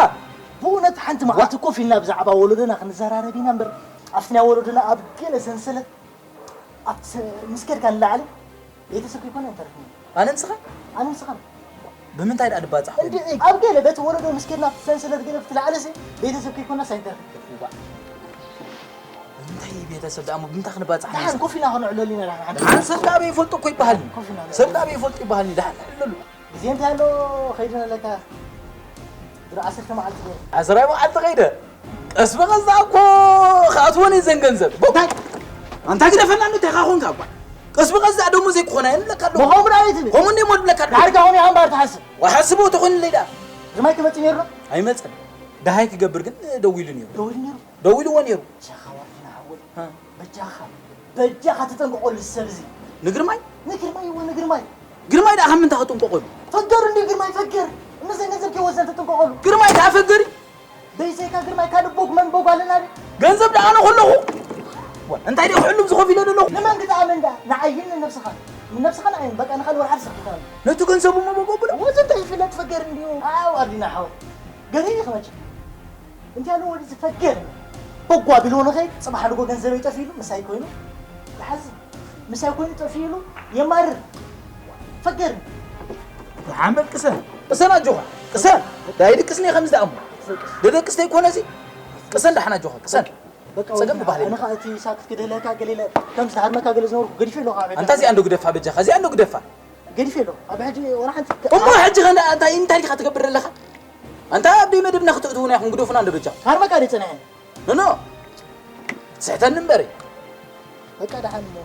ብእውነት ሓንቲ መዓልቲ ኮፍ ኢልና ብዛዕባ ወለዶና ክንዘራረብ ኢና እምበር ኣብቲ ናይ ወለዶና ኣብ ገለ ሰንሰለት ኣብቲ ሰ-፣ ምስ ከድካ ንላዕሊ ቤተሰብ ከይኮነ ኣይንተርፍን። ኣነ ንስኻ? ኣነ ንስኻ። ብምንታይ ደኣ ድባጻሕ ኮይኑ? እንዲ ኣብ ገለ በቲ ወለዶ ምስ ከድና ኣብቲ ሰንሰለት ገለ ኣብቲ ላዕሊ ሲ ቤተሰብ ከይኮነስ ኣይንተርፍን። እዋእ። ብምንታይ ቤተሰብ ደኣ እሞ ብምንታይ ክንባጻሕ ደሓን ንስኻ? ኮፍ ኢና ክነዕለሉ ኢና ደሓን። ደሓን ሰብ ደኣ ኣበይ ይፈልጦ እኮ ይበሃል። ኮፍ ኢና። ሰብ ደኣ ኣበይ ይፈልጦ ይበሃል። ደሓን ንዕለሉ። ግዜ እንታይ ኣሎ ከይዱ ኣለካ? ድሮ ዓሰርተ መዓልቲ ገይሩ። ዓስራይ መዓልቲ ከይደ። ቀስ ብቐስ ደኣ እኮ ክኣትወን እየን ዘን ገንዘብ። እንታይ? ኣንታ ግደፈና እንዶ እንታይ ኻ ኾንካ እባ? ቀስ ብቐስ ደኣ ደሞዘይ ክኾና እየን እብለካ ኣለኹ። ብኸምኡ ደኣ ኣይትብል። ከምኡ እንደ እሞ እብለካ ኣለኹ። ዳርጋ ኾነ እያ እምበር ትሓስብ። ወሓስቦ ተኾይኑ ለይዳ። ግርማይ ክመጽእ ነይሩ ዶ? ኣይመጽን። ደሃይ ክገብር ግን ደዊሉ ነይሩ። ደዊሉ ነይሩ? ደዊልዎ ነይሩ። ሸኻ ዋርድና ሓወይ። ሃ። በጃኻ፣ በጃኻ ተጠንቀቐሉ ሰብ እዚ። ንግርማይ? ንግርማይ እወ፣ ንግርማይ። ግርማይ ደኣ ካብ ምንታይ ክጥንቀቐሉ? ፈገር እንዲ ግርማይ ፈገር። እነዘን ገንዘብ ከይወሰን ተጠንቀቐሉ። ግርማይ ደኣ ፈገር እዩ። በይዘይካ ግርማይ ካልእ ቦግ መን ቦግ ኣለና ድዩ? ገንዘብ ደኣ ኣነ ከለኹ። ዋ፣ እንታይ ደኣ ክዕሉም ዝኸፊሎ ዘለኹ? ንመን ክትኣምን ደኣ? ንዓይን ንነብስኻ። ንነብስኻ ንዓይን፣ በቃ ንኻልእ ወርሓት ሰኺታ። ነቲ ገንዘብ እሞ ቦግ ኣብሎ። ወዚ እንታይ ይፍለጥ ፈገር እንዲዩ? ኣው ኣዲና ሓው። ገሪር ይኽመች። እንታይ ኣሎ ወዲ ዝፈገር? በጓ ቢሎ ንኸይ ጽባሕ ኣድጎ ገንዘበይ ጠፊሉ ምሳይ ኮይኑ ይሓዝን። ምሳይ ኮይኑ ጠፊሉ የማርር። ፈገር። ሓመድ ቅሰን። ቅሰን ኣጆኻ። ቅሰን። ዳይ ድቅስኒ ከምዚ ደኣሞ። ደደቅስ ተይኮነ እዚ። ቅሰን ደሓን ኣጆኻ። ቅሰን። በቃ ጸገም ወዲ፣ ትበሃል ኣነ የለን። ኸኣ እቲ ሳክት ክድህለካ ገለ ኢለ ከም ዝሃርመካ ገለ ዝነበርኩ ገዲፈ ኣለኹ ኣብ ሕጂ። ኣንታ እዚኣ እንዶ ግደፋ በጃኻ። እዚኣ እንዶ ግደፋ። ገዲፈ ኣለኹ። ኣብ ሕጂ ወላ ሓንቲ እሞ ሕጂ ኸ እንታይ፣ እንታይ ዲኻ ትገብር ዘለኻ? ኣንታ ኣብ ደይ መደብና ክተእትዉና ኢኹም፣ ግደፉና እንዶ በጃ። ሃርመካ ድዩ ጸኒሐ? ኖ፣ ኖ። ስሕተኒ እምበሪ። በቃ ደሓን እሞ።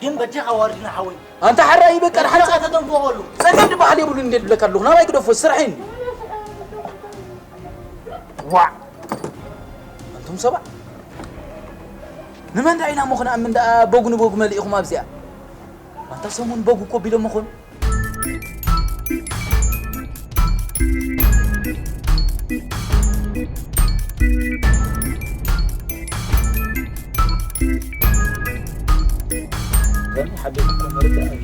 ግን በጃኻ ዋርድና ሓወይ። ኣንታ ሓራይ በቃ ደሓን በጃኻ ጸ-፣ ተጠንቀቐሉ። ጸገም ድበሃል የብሉን እንዴ ድብለካ ኣለኹ። ናባይ ግደፎ፣ ስራሐይ እንዲ። ዋዕ! ኣንቱም ሰባት፣ ንመን ደኣ ኢና እሞ ክንኣምን ደኣ? በጉ ንበጉ መሊእኹም ኣብዚኣ። ኣንታ ሰሙን በጉ እኮ ቢሎም ምኾኑ። ከም ሓደኩም መርዳእ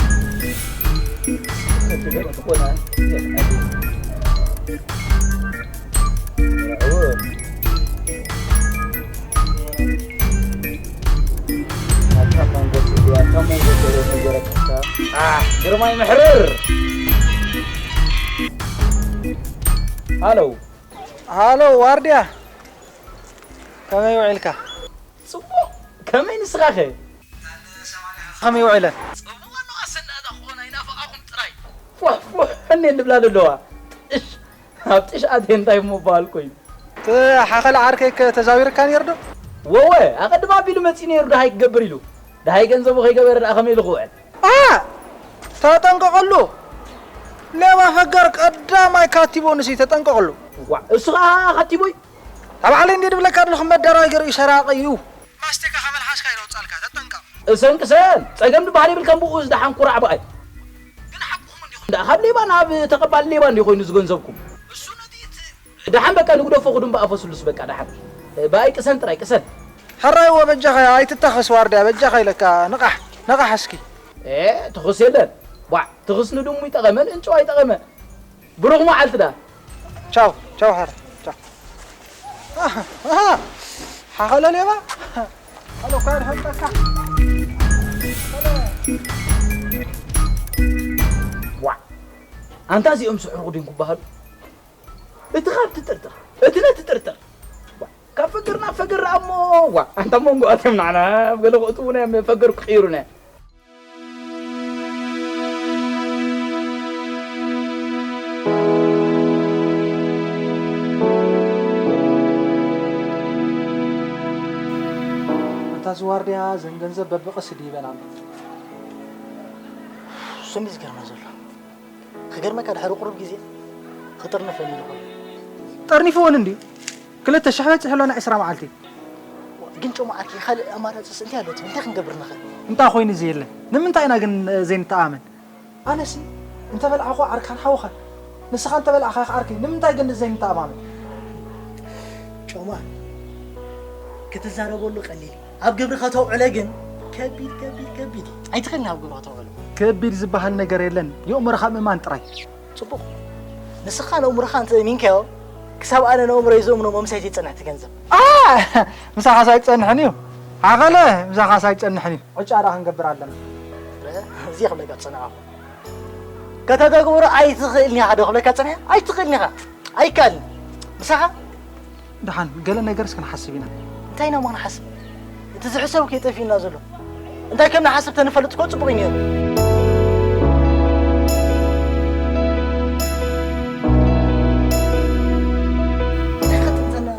ግርማይ መሕርር። ሃሎ። ሃሎ ዋርድያ፣ ከመይ ውዒልካ? ጽቡቕ። ከመይ ንስኻኸ? ከመይ ውዒለን? ጽቡቕ ኣሎ። ኣሰናዳ ክኾና ይናፍቓኹም ጥራይ። ፉሕ ፉሕ እኔ እንብላ ዘለዋ። ጥሽ። ኣብ ጥሽ ኣትየ እንታይ እሞ በሃልኩ እዩ። እቲ ሓኸል ዓርከይ ከ ተዛዊርካ ነይሩ ዶ? ወወ፣ ኣቐድም ኣቢሉ መጺኡ ነይሩ፣ ደሃይ ክገብር ኢሉ። ደሃይ ገንዘቡ ከይገበረ ደኣ ከመይ ኢሉ ክውዕል? ኣ! ተጠንቀቐሉ። ሌባ ፈገር ቀዳማይ ካቲቦ ንሲ ተጠንቀቐሉ። ዋዕ፣ እሱ ኸኣ ካቲቦ እዩ። ኣብ ዓለይ እንዴ ድብለካ ኣለኹ መዳራይ ገርኡ ሰራቂ እዩ። ማስቲካ ከመልሓስካ ይረውጻልካ፣ ተጠንቀቕ። እሰን ቅሰን፣ ጸገም ድበሃል የብልካን ብኡ ዝደሓን ኩራዕ በኣይ። ግን ሓቅኹም እንዲኹም። እንዳ ካብ ሌባ ናብ ተቐባሊ ሌባ እንዲ ኮይኑ ዝገንዘብኩም። እሱ ነቲ እቲ ደሓን በቃ ንግደፎ ክዱም በኣፎ ስሉስ በቃ ደሓን። በኣይ ቅሰን ጥራይ ቅሰን። ሕራይዎ በጃኻ ኣይትታኸስ ዋርድያ በጃኻ ኢለካ ንቓሕ ንቓሕ እስኪ። ኤ ትኹስ የለን። ቧዕ ትኹስ ንድሙ ይጠቐመ ንእንጭዋ ይጠቐመ። ብሩኽ መዓልቲ ደኣ። ቻው ቻው ሓረ ቻው። ኣሃ፣ ኣሃ፣ ሓኸሎ ሌባ። ሓሎ እኳ ድፈልጠካ። ዋዕ፣ ኣንታ እዚኦም ስሕርኹ ድዮም ክበሃሉ? እቲ ካብ ትጥርጥር፣ እቲ ነቲ ጥርጥር። ዋዕ፣ ካብ ፈገር ናብ ፈገር ደኣ እሞ፣ ዋዕ፣ ኣንታ መንጎ ኣትዮም ንዓና፣ ገለ ክእትዉና እዮም፣ ፈገር ክቕይሩና እዮም። ኣንታ እዚ ዋርድያ፣ እዘን ገንዘብ በብቕስ ድይበን ኣሎ። እሱ እንዲ ዝገርመ ዘሎ። ክገርመካ፣ ድሕሪ ቁሩብ ግዜ ክጥርንፈን ኢሉ ኮይኑ። ጠርኒፍወን እንድዩ። ክልተ ሽሕ በጺሑ ኣሎ ንዕስራ መዓልቲ። ግን ጮማ ዓርኪ፣ ካልእ ኣማራጽስ እንታይ ኣሎ ትብል? እንታይ ክንገብር ንኽእል? እንታይ ኮይኑ እዚ የለን? ንምንታይ ኢና ግን ዘይንተኣማመን? ኣነሲ እንተበላዕኹ ዓርካን ሓውኻን፣ ንስኻ እንተበላዕኻ ዓርከይ፣ ንምንታይ ግን ዘይንተኣማመን? ጮማ፣ ክትዛረበሉ ቀሊል እዩ። ኣብ ግብሪ ከተውዕሎ ግን ከቢድ፣ ከቢድ፣ ከቢድ እዩ። ኣይትኽእልን ኣብ ግብሪ ከተውዕሎ። ከቢድ ዝበሃል ነገር የለን። የእምሮኻ ምእማን ጥራይ። ጽቡቕ። ንስኻ ነእምሮኻ እንተ እሚንካዮ፣ ክሳብ ኣነ ነእምሮይ ዝእምኖ መምሰይቲ ይጸንሕ እቲ ገንዘብ። ኣ! ምሳኻስ ኣይጸንሕን እዩ። ዓቐለ፣ ምሳኻስ ኣይጸንሕን እዩ። ዕጫ ደኣ ክንገብር ኣለና። እዚ ክብለካ ጸኒሐ። ከተገብሮ ኣይትኽእልን ኢኻ ዶ ክብለካ ጸኒሐ? ኣይትኽእልን ኢኻ። ኣይካልን። ምሳኻ ደሓን ገለ ነገርስ ክንሓስብ ኢና። እንታይ ኢና እሞ ክንሓስብ? እቲ ዝሕሰብ ከይጠፍእና ዘሎ። እንታይ ከም ንሓስብ ተንፈልጥ እኮ ጽቡቕ እዩ ነይሩ። እንታይ ከጥንተና?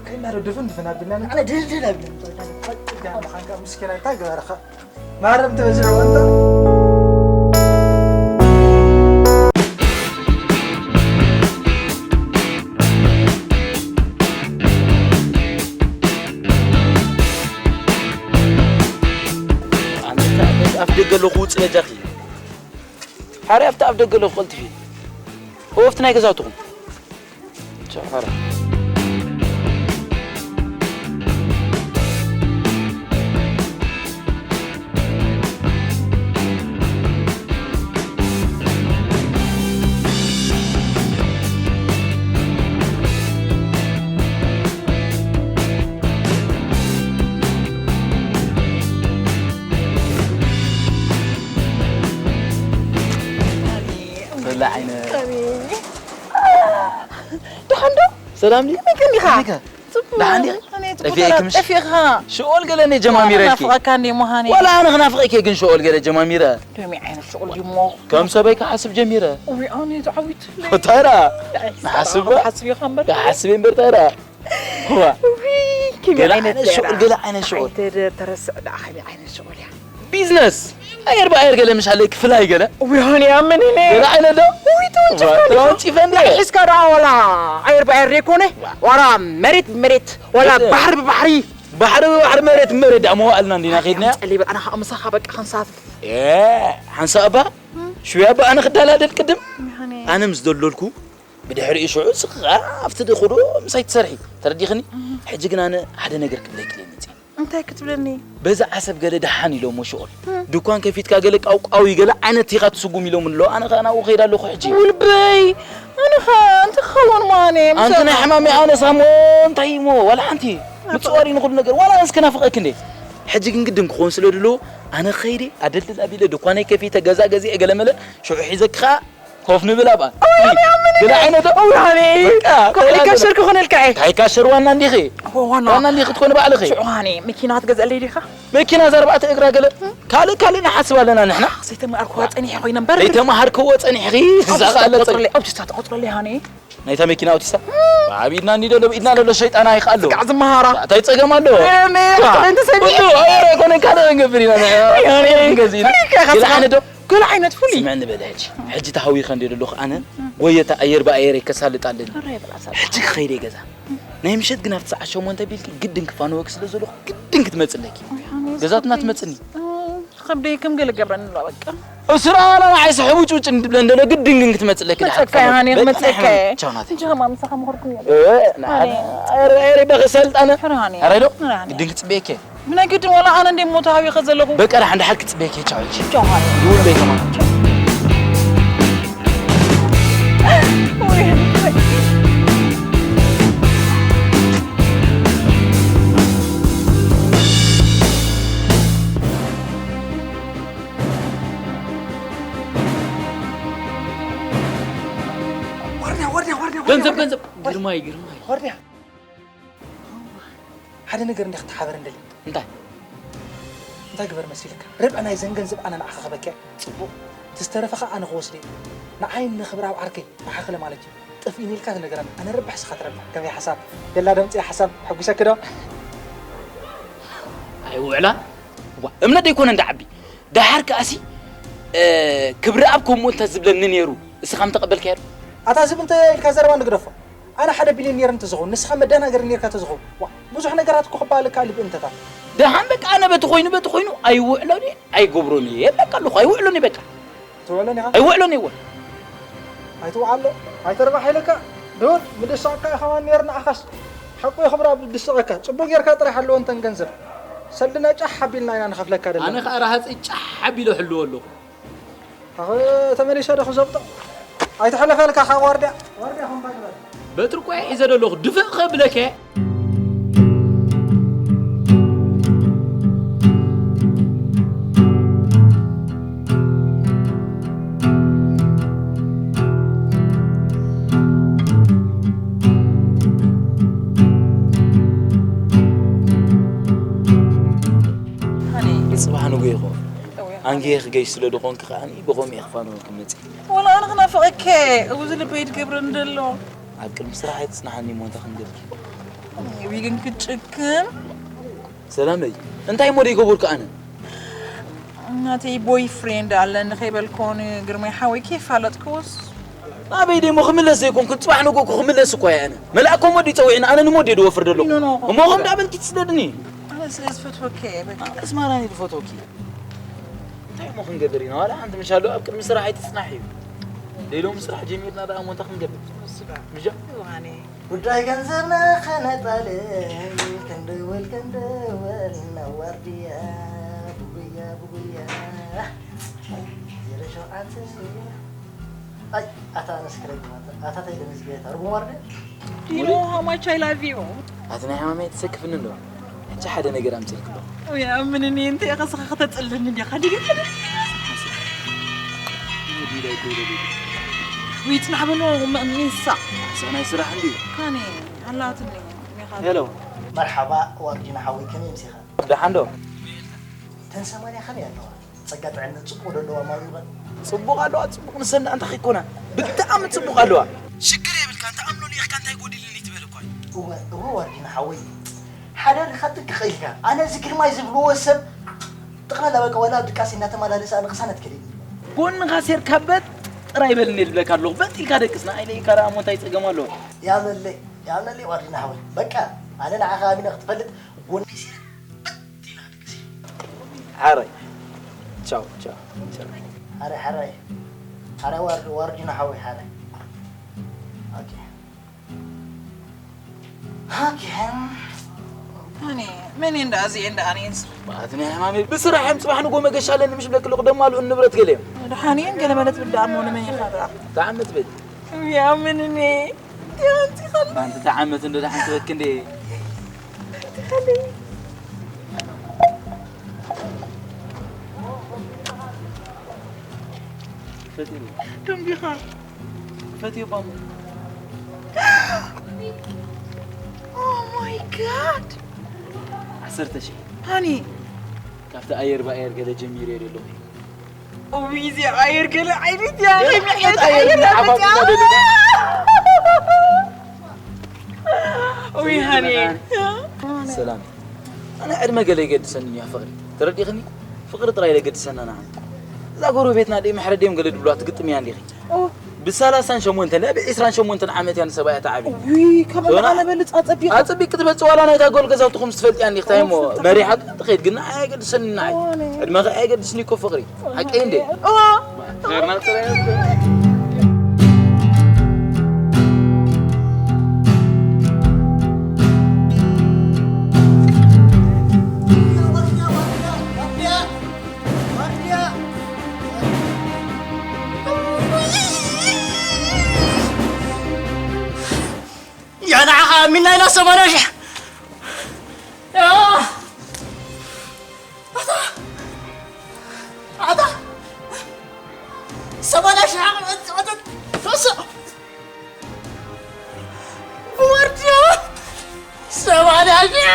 ከይና ዶ ድፍን ድፍን ኣቢልና ንዓና ድልድል ኣቢልና። ዳኣ ምዃንካ ምስኪና እንታይ ገበረኻ? ማረም ትበዝሕ ወንታ። ኣንታ ኣፍ ደገ ኣለኹ፣ ውጽእ በጃኺ። ሓርያ ኣብቲ ኣፍ ደገ ኣለኹ፣ ቀልጥፊ። ወፍቲ ናይ ገዛውትኹም። ቻው፣ ሓራ። ሰላ ዓይነ። ደሓን ዶ? ሰላም ድዩ? ከመይ ቀኒኻ? ከመይ ከ? ጽቡቕ። ደሓን ዲኺ? ኣነ ጽቡቕ ጠፊኤኪ ተራ-፣ ምሽ? ጠፊእኻ። ሽኦል ገለ እኔ ጀማሚረ ኢልኪ። ናፍቐካ እንዴ ምዃነይ? ዋላ ኣነ ክናፍቐኪ ግን ሽኦል ገለ ጀማሚረ። ከመይ ዓይነት ሽኦል ድዩ እሞ? ከም ሰበይ ክሓስብ ጀሚረ። እውይ፣ ኣነ ተዓዊት። እንታይ ደኣ? ኣይ፣ ንሓስብ ሰላም ባ? ክሓስብ ኢኻ እምበር። ክሓስብ እምበር እንታይ ደኣ? ዋ። እውይ፣ ከመይ ገለ ዓይነት ዓይነት ሽኦል፣ ደኣ? ገለ ዓይነት ሽኦል። ኣይተ-፣ ተረስዕ ደኣ፣ ከመይ ዓይነት ሽኦል እያ? ቢዝነስ። ኣየር ብኣየር ገለ ምሽ ኣለኪ ፍላይ ገለ። እውይ፣ ሃኒ፣ ኣመን እኔ። ገለ ዓይነት ዶ? እውይ፣ ተወንጭፍካ ዋ፣ እንዲኻ። ተወንጭፈ እንዴ? ሒዝካ ደኣ ዋላ ኣየር ብኣየር ዘይኮነ፣ ዋላ መሬት ብመሬት፣ ዋላ እተ- ባሕሪ ብባሕሪ። ባሕሪ ብባሕሪ፣ መሬት ብመሬት ደኣ መዋእልና እንዲና ከይድና። ጸሊ በቃ፣ ኣነ ኸኣ ምሳኻ በቃ ክንሳፈፍ። ኤ፣ ሓንሳእ እባ፣ ሽውያ እባ ኣነ ክደላደል ቅድም። እውይ፣ ሃኒ። ኣነ ምስ ደለልኩ፣ ብድሕሪኡ ሽዑ እስኺ ኸኣ ኣብቲ ድኹዶ ምሳይ ትሰርሒ። ተረዲኽኒ? እህ። ሕጂ ግን ኣነ ሓደ ነገር ክብለኪ ደሊ መጺእ። እንታይ ክትብለኒ? በዛ ዓሰብ ገለ ደሓን ኢሎሞ ሽኦል። እህ። ድኳን ከፊትካ ገለ ቃውቃው ገለ ዓይነት ኢኻ ትስጉም ኢሎም ኣሎ። ኣነ ኸኣ ናብኡ ከይድ ኣለኹ ሕጂ። ውልበይ፣ ኣነ ኸኣ እንታይ ክኸውን ማነ? ኣንቲ ናይ ሕማም ኣነ ሳሞ እንታይ እሞ ዋላ ሓንቲ። ኣባ- ምጽዋር እዩ ንኹሉ ነገር። ዋላ ኣነስ ክናፍቐኪ እንዴ። ሕጂ ግን ግድን ክኸውን ስለ ድሎ ኣነ ኸይደ ኣደልድል ኣቢለ ድኳነይ ከፊተ ገዛ ገዚአ ገለ መለ ሽዑ ሒዘኪ ኸኣ ኮፍ ንብል ኣብኣ። ኣውይ፣ ኣነ ኣምን ገለ እኔ። ዓይነት ዶ? ኣውይ፣ ኣነ። በቃ፣ ኩሕሊ ገለ ካሸር ክኾነልካ እየ። እንታይ ካሸር ዋና እንዲኺ? ኦ፣ ዋና። ዋና እንዲኺ ትኾኒ ባዕልኺ። ሽዑ፣ ኣነ መኪና ክትገዝኣለይ ዲኻ? መኪና እዛ ኣርባዕተ እግራ ገለ። ካልእ፣ ካልእ ንሓስብ ኣለና ንሕና። ዘይተማሃርክዋ ጸኒሐ ኮይነ እምበር። ዘይተማሃርክዎ ጸኒሕኺ፣ እዛ ኣውቶስታ ኸኣ ለጸ-፣ ትቆጽረለይ፣ ኣውቶስታ ትቆጽረለይ፣ ሃኒ። ናይታ መኪና ኣውቲሳ? ኣብ ኢድና እንዲ ደሎ፣ ኣብ ኢድና ደሎ ሸይጣን ኣይክኣሎ። ስጋዕ ዝመሃራ። እንታይ ጸገም ኣሎ? እኔ፣ ዋ፣ ክልተ ሰሚዕ። ኩሉ ኣየር ኣይኮነን፣ ካልእ ክንገብር ኢና። ኣይ፣ ኣነ፣ ክንገዝእ ኢና። ፍሊካ ኢኻ ገለ ስኻ። ዓይነት ዶ? ገለ ዓይነት ፍሉይ። ስምዕኒ በለ ሕጂ። ሕጂ ተሃዊኸ እንደ ደለኹ ኣነ፣ ጎየታ ኣየር ብኣየር ከሳልጥ ኣለኒ። ሕራይ በላ ሳልጥ። ሕጂ ክኸይደ ገዛ። ናይ ምሸት ግን ኣብቲ ሰዓት ሸሞንተ ቢልኪ ግድን ክፋነወኪ ስለ ዘለኹ ግድን ክትመጽለኪ። ኣይ፣ ኣነ ገዛትና ስኽብደይ። ትመጽኒ። እ፣ ክብደይ ከም ገለ ገብረኒ ኣሎ በቃ። እስራ ዋላ ንዓይ ስሕቡ ጩጭ እንድብለ እንደሎ ግድን ግን ክትመጽለኪ ድሓር መጸካ ክፋነወኪ። ያኔ በቃ መጸካ። ናይ ሕማም። ቻው ናተይ። እንጂ ሕማም ምሳኻ ምኸርኩም እየ። እ፣ ንዓና። ኣረ። ኣረ፣ ኣረ፣ በኸ ሰልጣነ። ሕራኔ። ኣረ ዶ? ሕራኔ። ግድን ክጽበየኪ። ብናይ ግድን ዋላ ኣነ እንደ ሞት ሃቢኸ ዘለኹ። በቃ፣ ደሓን ደሓር ክጽበየኪ፣ ቻው፣ ቻው። ቻው፣ ሃኒ። ይውል በይ ከማን። ቻው። ወይ። ዋርድያ፣ ዋርድያ፣ ዋርድያ፣ ገንዘብ፣ ዋርድያ። ገንዘብ። ግርማይ፣ ግርማይ። ዋርድያ። ሓደ ነገር እንዲያ ክትሓበር እንደሊ። እንታይ? እንታይ ግበር መሲልካ? ርብዒ ናይዘን ገንዘብ ኣነ ንዓኻ ክበኪ። ጽቡቕ። እቲ ዝተረፈ ኸኣ ኣነ ክወስድ እየ። ንዓይን ንኽብራብ ዓርከይ መሓኽለ ማለት እዩ። ጠፊእኒ ኢልካ ትነገረና። ኣነ ረብሕ ስኻ ትረብሕ። ከመይ ሓሳብ? ደላ ደምጺ ሓሳብ ሕጉሰኪ ዶ? ኣይውዕላን። ዋ፣ እምነት ደይኮነ እንዳ ዓቢ። ደሓር ከኣሲ፣ እ፣ ክብረኣብ ከምኡ እንተ ዝብለኒ ነይሩ፣ እስኻ ምተቐበልካዮ ዶ? ኣታ ዝብ እንተ ኢልካ ዘረባ ንግደፎ። ኣነ ሓደ ቢልዮን ነይረ እንተ ዝኸውን፣ ንስኻ መደናገሪ ነይርካ እንተ ዝኸውን፣ ዋ፣ ብዙሕ ነገራት እኮ ክበሃል እከኣል እዩ ብእንተታት። ደሓን በቃ ኣነ በቲ ኮይኑ፣ በቲ ኮይኑ ኣይውዕሎን እየ፣ ኣይገብሮን እየ፣ በቃ ኣለኹ፣ ኣይውዕሎን እየ በቃ። ትውዕሎን ኢኻ? ኣይውዕሎን እየ ወ-። ኣይትውዓሎ፣ ኣይተርባሕ ኢለካ፣ ዱድ ምድሳቕካ ኢኻ ዋን ነይሩ ንዓኻስ። ሓቁ የኽብራ ብድስቐካ፣ ጽቡቕ ጌርካ ጥራሕ ኣለዎ እንተን ገንዘብ። ሰልድና ጫሕ ኣቢልና ኢና ንኸፍለካ ደለና። ኣነ ኸኣ ረሃጸይ ጫሕ ኣቢለ ሕልዎ ኣለኹ። ኣኸ ተመሊሰ ዶ ክዘብጦ? ኣይተሕለፈልካ ካብ ዋርድያ። ዋርድያ ኹን ባይ ግበር። በትሪ እኮ እየ ሒዘ ዘለኹ። ድፍእ ከብለከ። ኣንጌ ክገሽ ስለ ዝኾንክ ከዓኒ ብኸምኡ እየ ክፋነወኪ መፅእ። ወላ ኣነ ክናፍቐከ፣ እዚ ልበይ ትገብረኒ ደሎ። ኣብ ቅድሚ ስራሕ ኣይትፅናሓኒ እሞ እንታይ ክንገብር? ዊግን ክጭክን። ሰላመይ፣ እንታይ እሞ ደይገበርኩ ኣነ? ናተይ ቦይ ፍሬንድ ኣለኒ ከይበልኮ ንግርማይ ሓወይ ከይፋለጥክዎስ? ናበይ ደሞ ክምለስ ዘይኮንኩ፣ ጽባሕ ንግሆ ክምለስ እኮ እየ ኣነ። መልኣኮም ወዲ ጸዊዕኒ፣ ኣነ ንሞዴ ድወፍር ደለኹ። ኖ፣ ኖ። እሞ ከም ደኣ በልኪ ትስደድኒ? ኣነ ስለ ዝፈትወኪ እየ፣ በቃ። ኣነስ ማራኒ ዝፈትወኪ። እንታይ እሞ ክንገብር ኢና? ዋላ ሓንቲ ምሽ ኣሎ፣ ኣብ ቅድሚ ስራሕ ኣይትጽናሕ እዩ። ደይሎም ስራሕ ጀሚርና ደኣ እሞ እንታይ ክንገብር? ምስጋ። ምሻ? ዮሃኔ። ጉዳይ ገንዘብና ከነጣልል ክንድውል ክንድውል ናብ ዋርድያ ብጉያ ብጉያ ዜሮ ሸውዓተ። ኣይ ኣታ ኣነስ ክረግም ኣታ ኣታ ታይ ደመዝገየት ኣርጉም ዋርድያ። Do you know how much I love you? ኣቲ ናይ ሓማመይ ትሰክፍኒ እንዶ። ሕጂ ሓደ ነገር ኣምፅልክ ኣሎ። ወይ ኣምንኒ እንተ ኢኻ ስኻ ከተፅልኒ እንዲኻ ድዩ? ወይ ጽናሕ በሎ ሚሳ። ሰናይ ስራሕ እንዲ። ካኔ ኣላትኒ። ሄሎ። መርሓባ ዋርዲና ሓወይ ከመይ ምሲኻ? ደሓን ዶ? ተን ሰማንያ ከመይ ኣለዋ? ጸጋ ጥዕና ጽቡቕ ዶ ኣለዋ ማዊቐን? ጽቡቕ ኣለዋ ጽቡቕ ንሰን ደኣ እንታይ ከይኮና ብጣዕሚ ጽቡቕ ኣለዋ። ሽግር የብልካ እንተ ኣምኖ ሊኢኽካ እንታይ ጎዲልኒ ትበል እኳ እዩ። እወ እወ ዋርዲና ሓወይ ሓደ ልካ ጥንቅቕ ኢልካ ኣነ እዚ ግርማይ ዝብልዎ ሰብ ጠቕላላ በቃ ዋላ ኣብ ድቃስ እናተመላለሰ ኣነ ቅሳነት ከሊኒ። ጎንኻ ሴርካ በጥ ጥራይ በልኒ ልብለካ ኣለኹ በጥ ኢልካ ደቅስ ንዓይ ለኢልካ ደኣ እሞ እንታይ ጸገም ኣለዎ? ያምለለይ ያምለለይ ዋርዲና ሓወይ በቃ ኣነ ንዓኻ ኣሚነ ክትፈልጥ ጎነይ ሴረ በጥ ኢልካ ደቅስ። ሓራይ ቻው ቻው ቻው። ሓራይ ሓራይ ሓራይ ዋርድ ዋርዲና ሓወይ ሓራይ ኦኬ ኦኬ። ኣነ መን እንዳ እዚ እንዳ ኣነ እንስ ባትኒ ሕማሚ ብስራሕ እዮም ጽባሕ ንጎ መገሻ ኣለኒ ምሽ ብለክ ልቕ ደማ ልኡ ንብረት ገለ እዮም። ድሓን እዮም ገለ ማለት ብዳ እሞ ንመን ይኸራ? ተዓመት ብል። ያምንኒ ያንቲ ኸል ኣንቲ ተዓመት እንደ ድሓን ትበክ እንደ ፈትኒ ደንቢኻ ፈትዮ ባሙ Oh my god! ዓሰርተ ሺሕ ሃኒ ካብቲ ኣየር ብኣየር ገለ ጀሚረ እየ ዘለኹ። እውይ እዚ ኣየር ገለ ዓይነት እያ ገለ ዓይነት ኣየር ኣየር ገለ ዓፋፍ ኣየር ገለ። እውይ ሃኒ ሰላም ኣነ ዕድመ ገለ ይገድሰኒ እያ ፍቕሪ ተረዲኽኒ ፍቕሪ ጥራይ ለገድሰና ንዓና እዛ ጎረቤትና ደይ ምሕረ ደዮም ገለ ድብሏ ትግጥም እያ እንዲኺ ብሰላሳን ሸሞንተን ብ ዒስራን ሸሞንተን ዓመት እያ ንሰብኣያ ተዓብያ ውይ ካብ ዞና? ኣነ በልፅ ኣፀቢቕ ኣፀቢቅ ክትበፅእ ዋላ ናይታ ጎል ገዛውትኹም ዝትፈልጥያ እንዲኽታይ እሞ መሪሓ ትኸይድ ግና ኣየገድሰኒ ንዓይ ዕድመኸ ኣየገድስኒ እኮ ፍቕሪ ሓቀይ እንዴ እዋ ያናኻ ሚናይና ሰማንያ ሺሕ ኣታ ሰማንያ ሺሕ ዓቕን ዕጥቅጥጥ ተወስኦ ብወርድዮ ሰማንያ ሺሕ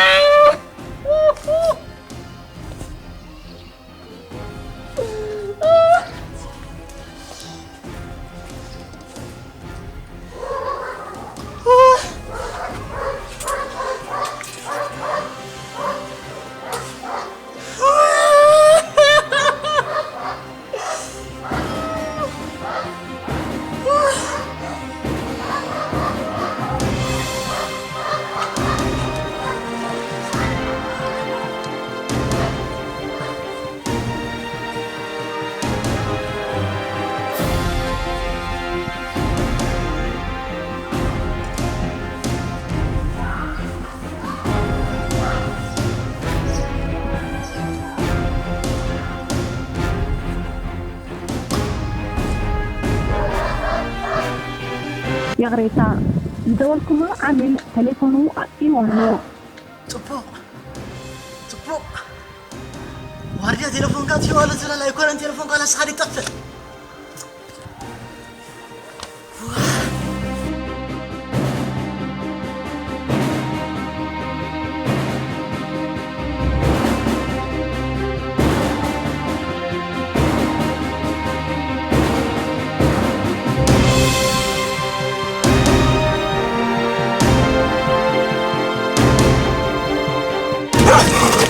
ይቕሬታ ዝደወልኩምሉ ዓሚል ተሌፎኑ ኣጥፊእዎ ኣሎ። ጽቡቕ ጽቡቕ ዋርድያ ቴለፎንካ ኣጥፊእዎ ኣሎ ዝብል ኣይኮነን ቴለፎንካ ንስኻ ድዩ ትጠፍእ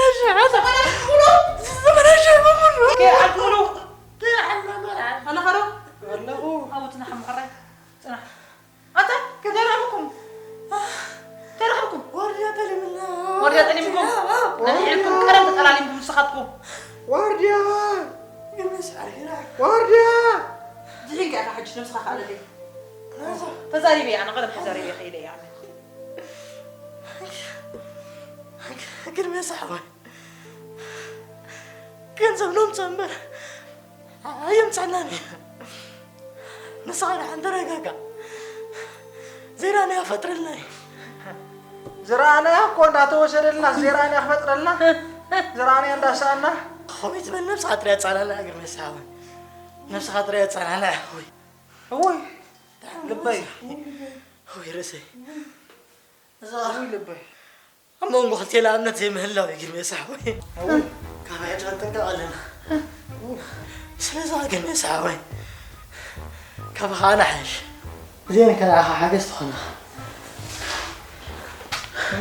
ሰማንያ ሺሕ ሙሉ! ሰማንያ ሺሕ ሙሉ! ከይረኣልኩ ሙሉ! ከይረኣልና መርዓ! ኣለኻ ዶ? ኣለኹ። ኣብኡ ጽናሕ እሞ ሕራይ። ጽናሕ። ኣታ፣ ከይረኣልኩም። ከይረኣልኩም። ዋርድያ ጠሊምና። ዋርድያ ጠሊምኩም? ኣዎ። ነንሕድኩም ቀደም ተጠላሊምኩም ንስኻትኩም። ዋርድያ! ግን መስሓር ይራ። ዋርድያ! ድሕን ከኣ ሕጂ ነብስኻ ከኣለለይ። ተዛሪበ እየ፣ ኣነ ቀደም ተዛሪበ እየ፣ ከይደ እየ ኣነ። ግን መስሓር ወይ? ገንዘብ ነምጽእ እምበር ኣየምጽኣልናን እዩ። ንስኻ ደሓን ተረጋጋእ። ዘይረኣናዮ ፈጥረልና እዩ። ዝረኣናያ እኮ እንዳተወሰደልና፣ ዘይረኣናያ ክፈጥረልና፣ ዝረኣናያ እንዳሰኣና። ከመይ ትበል ነብስኻ ጥራይ ኣጻላልያ፣ ግርሜ ሰሓባይ። ነብስኻ ጥራይ ኣጻላልያ፣ ወይ። እውይ፣ ልበይ። ወይ ርእሰይ። እዛ ወይ ልበይ። ኣብ መንጎ ክልቴና እምነት ዘይምህላው እዩ፣ ግርሜ ሰሓባይ። እውይ። ካባይ ሕጂ ክንጥንቀቕ ኣለና። ስለዚ ግርሜ ሰሓባይ፣ ካባኻ ኣነ ሓይሽ። እዚአን ከኣ ሓገዝ ትኾና። እ?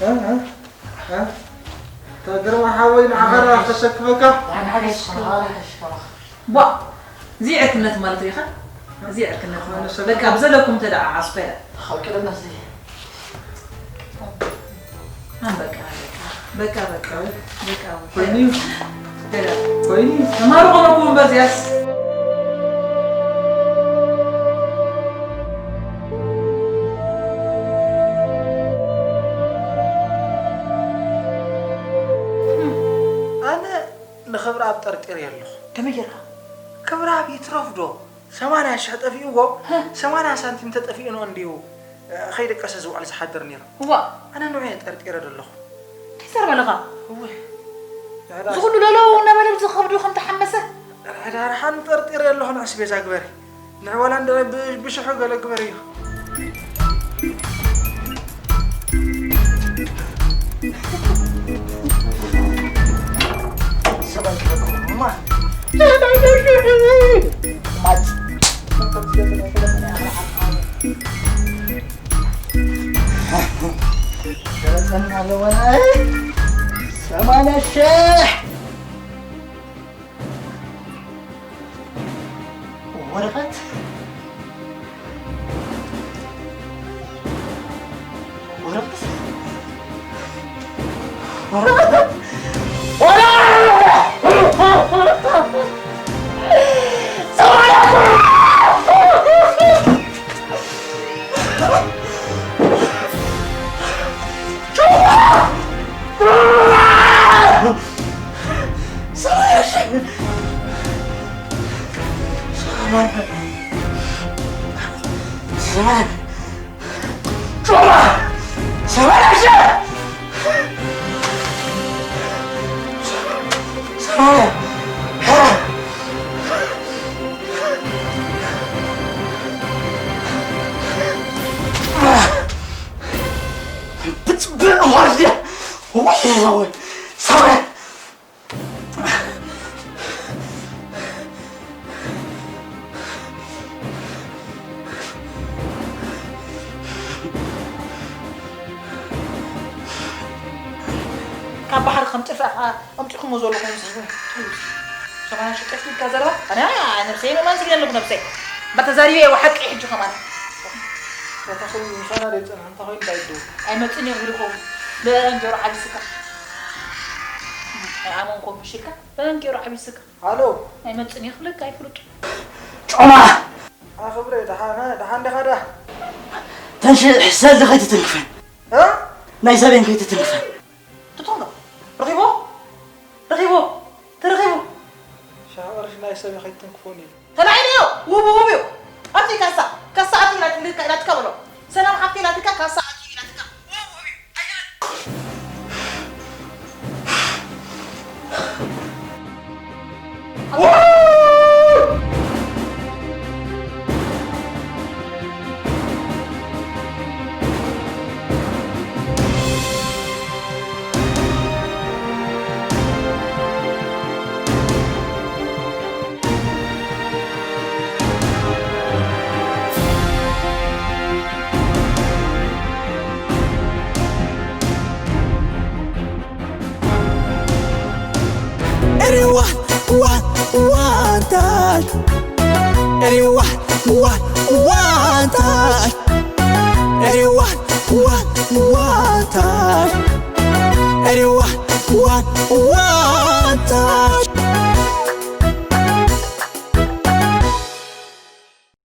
እ? እ? እ? ግርማ ሓወይ፣ ንዓኻ ደኣ ክተሰክፈካ። ኣነ ሓገዝ ትኾና፣ ኣነ ሓይሽ ካባኻ። ቧ! እዚ ዕርክነት ማለት እዩ ኸ? እዚ ዕርክነት ማለት። ኣነ ሰብ በቃ፣ ብዘለኩም ተደዓዓሱ፣ ከይዳ። ካብ ቅድመ እዚ። ኣን በቃ፣ በቃ፣ በቃ፣ በቃ፣ በቃ። ኮይኑ እዩ። ከይዳ። ኮይኑ እዩ። ተማሩ ቆመኩም እምበር እዚኣስ። ኣነ ንኽብረኣብ ጠርጢረዮ ኣለኹ። ከመይ ጌርካ? ክብረኣብ ይትረፍ ዶ? ሰማንያ ሽሕ ጠፊእዎ፣ ሀ። ሰማንያ ሳንቲም ተጠፊእኖ እንድዩ፣ እ፣ ከይደቀሰ ዝውዕል ዝሓድር ነይሩ። እዋ። ኣነ ንዑ እየ ጠርጢረ ዘለኹ። እንታይ ዘርበልኻ? እወ። እዚ ኩሉ ለለው እናበለ ኣብዚ ከብዱ ከም ተሓመሰ? ሕዳርሓን ጠርጢረ ኣለኹ፣ ንዕስ ቤዛ ግበሪ። ንዕወላ እንደ ብ-፣ ብሽሑ ገለ ግበርዮ። ሰብኣይ ክረክቦማ። ማጭ። ገለጸና ኣለወና። ሰማንያ ሺሕ። ወረቐት? ወረቐት? ወረቐት? ወረቐት! ብጽብቕ ዋርድያ! ወይ ወይ! ሰብኣይ! ካብ ባሕሪ ከም ጭፍራ ኣምጺኹሞ ዘለኹም ምስ ህዝቢ። ሰማንያ ሽሕ ጠፊእካ ዘረባ? ኣነ፣ ኣነ ነብሰይ መማን ስግደለኩ ነብሰይ። እምበር ተዛሪበ እየ፣ ሓቂ ሕጂ ከማን። እታ ኮይኑ ምሳና ደይጸንሐ እንተ ኮይኑ እንታይ ይደው? ኣይመጽእን እየ ክብል ይኸውን። ብእንጀሮ ሓቢስካ። ኣይኣመንኮ ምሽልካ፣ ብእንጀሮ ሓቢስካ። ሃሎ። ኣይመጽእን እየ ክብለካ ኣይፍሉጥ። ጮማ! ኣኽብረ፣ ደሓን፣ ደሓን ዲኻ ደኣ? ተንሽ ሰልዲ ከይትትንክፈን። እ? ናይ ሰበይን ከይትትንክፈን። ትቶም ዶ? ረኺቦ? ረኺቦ? ተረኺቡ? ሻቕርሽ ናይ ሰብ ከይትንክፎን እዩ። ተላዒልዮ! ውብ፣ ውብ እዩ። ኣብቲ ካሳ፣ ካሳ ኣትዩ ኢላትካ፣ ኢላትካ በሎ። ሰላም ሓፍቲ ኢላትካ፣ ካሳ ኣትዩ ኢላትካ። ውብ፣ ውብ እዩ። ኣይትበል። Everyone, one, one time. Everyone, one, one time. Everyone, one, one time. Everyone, one, one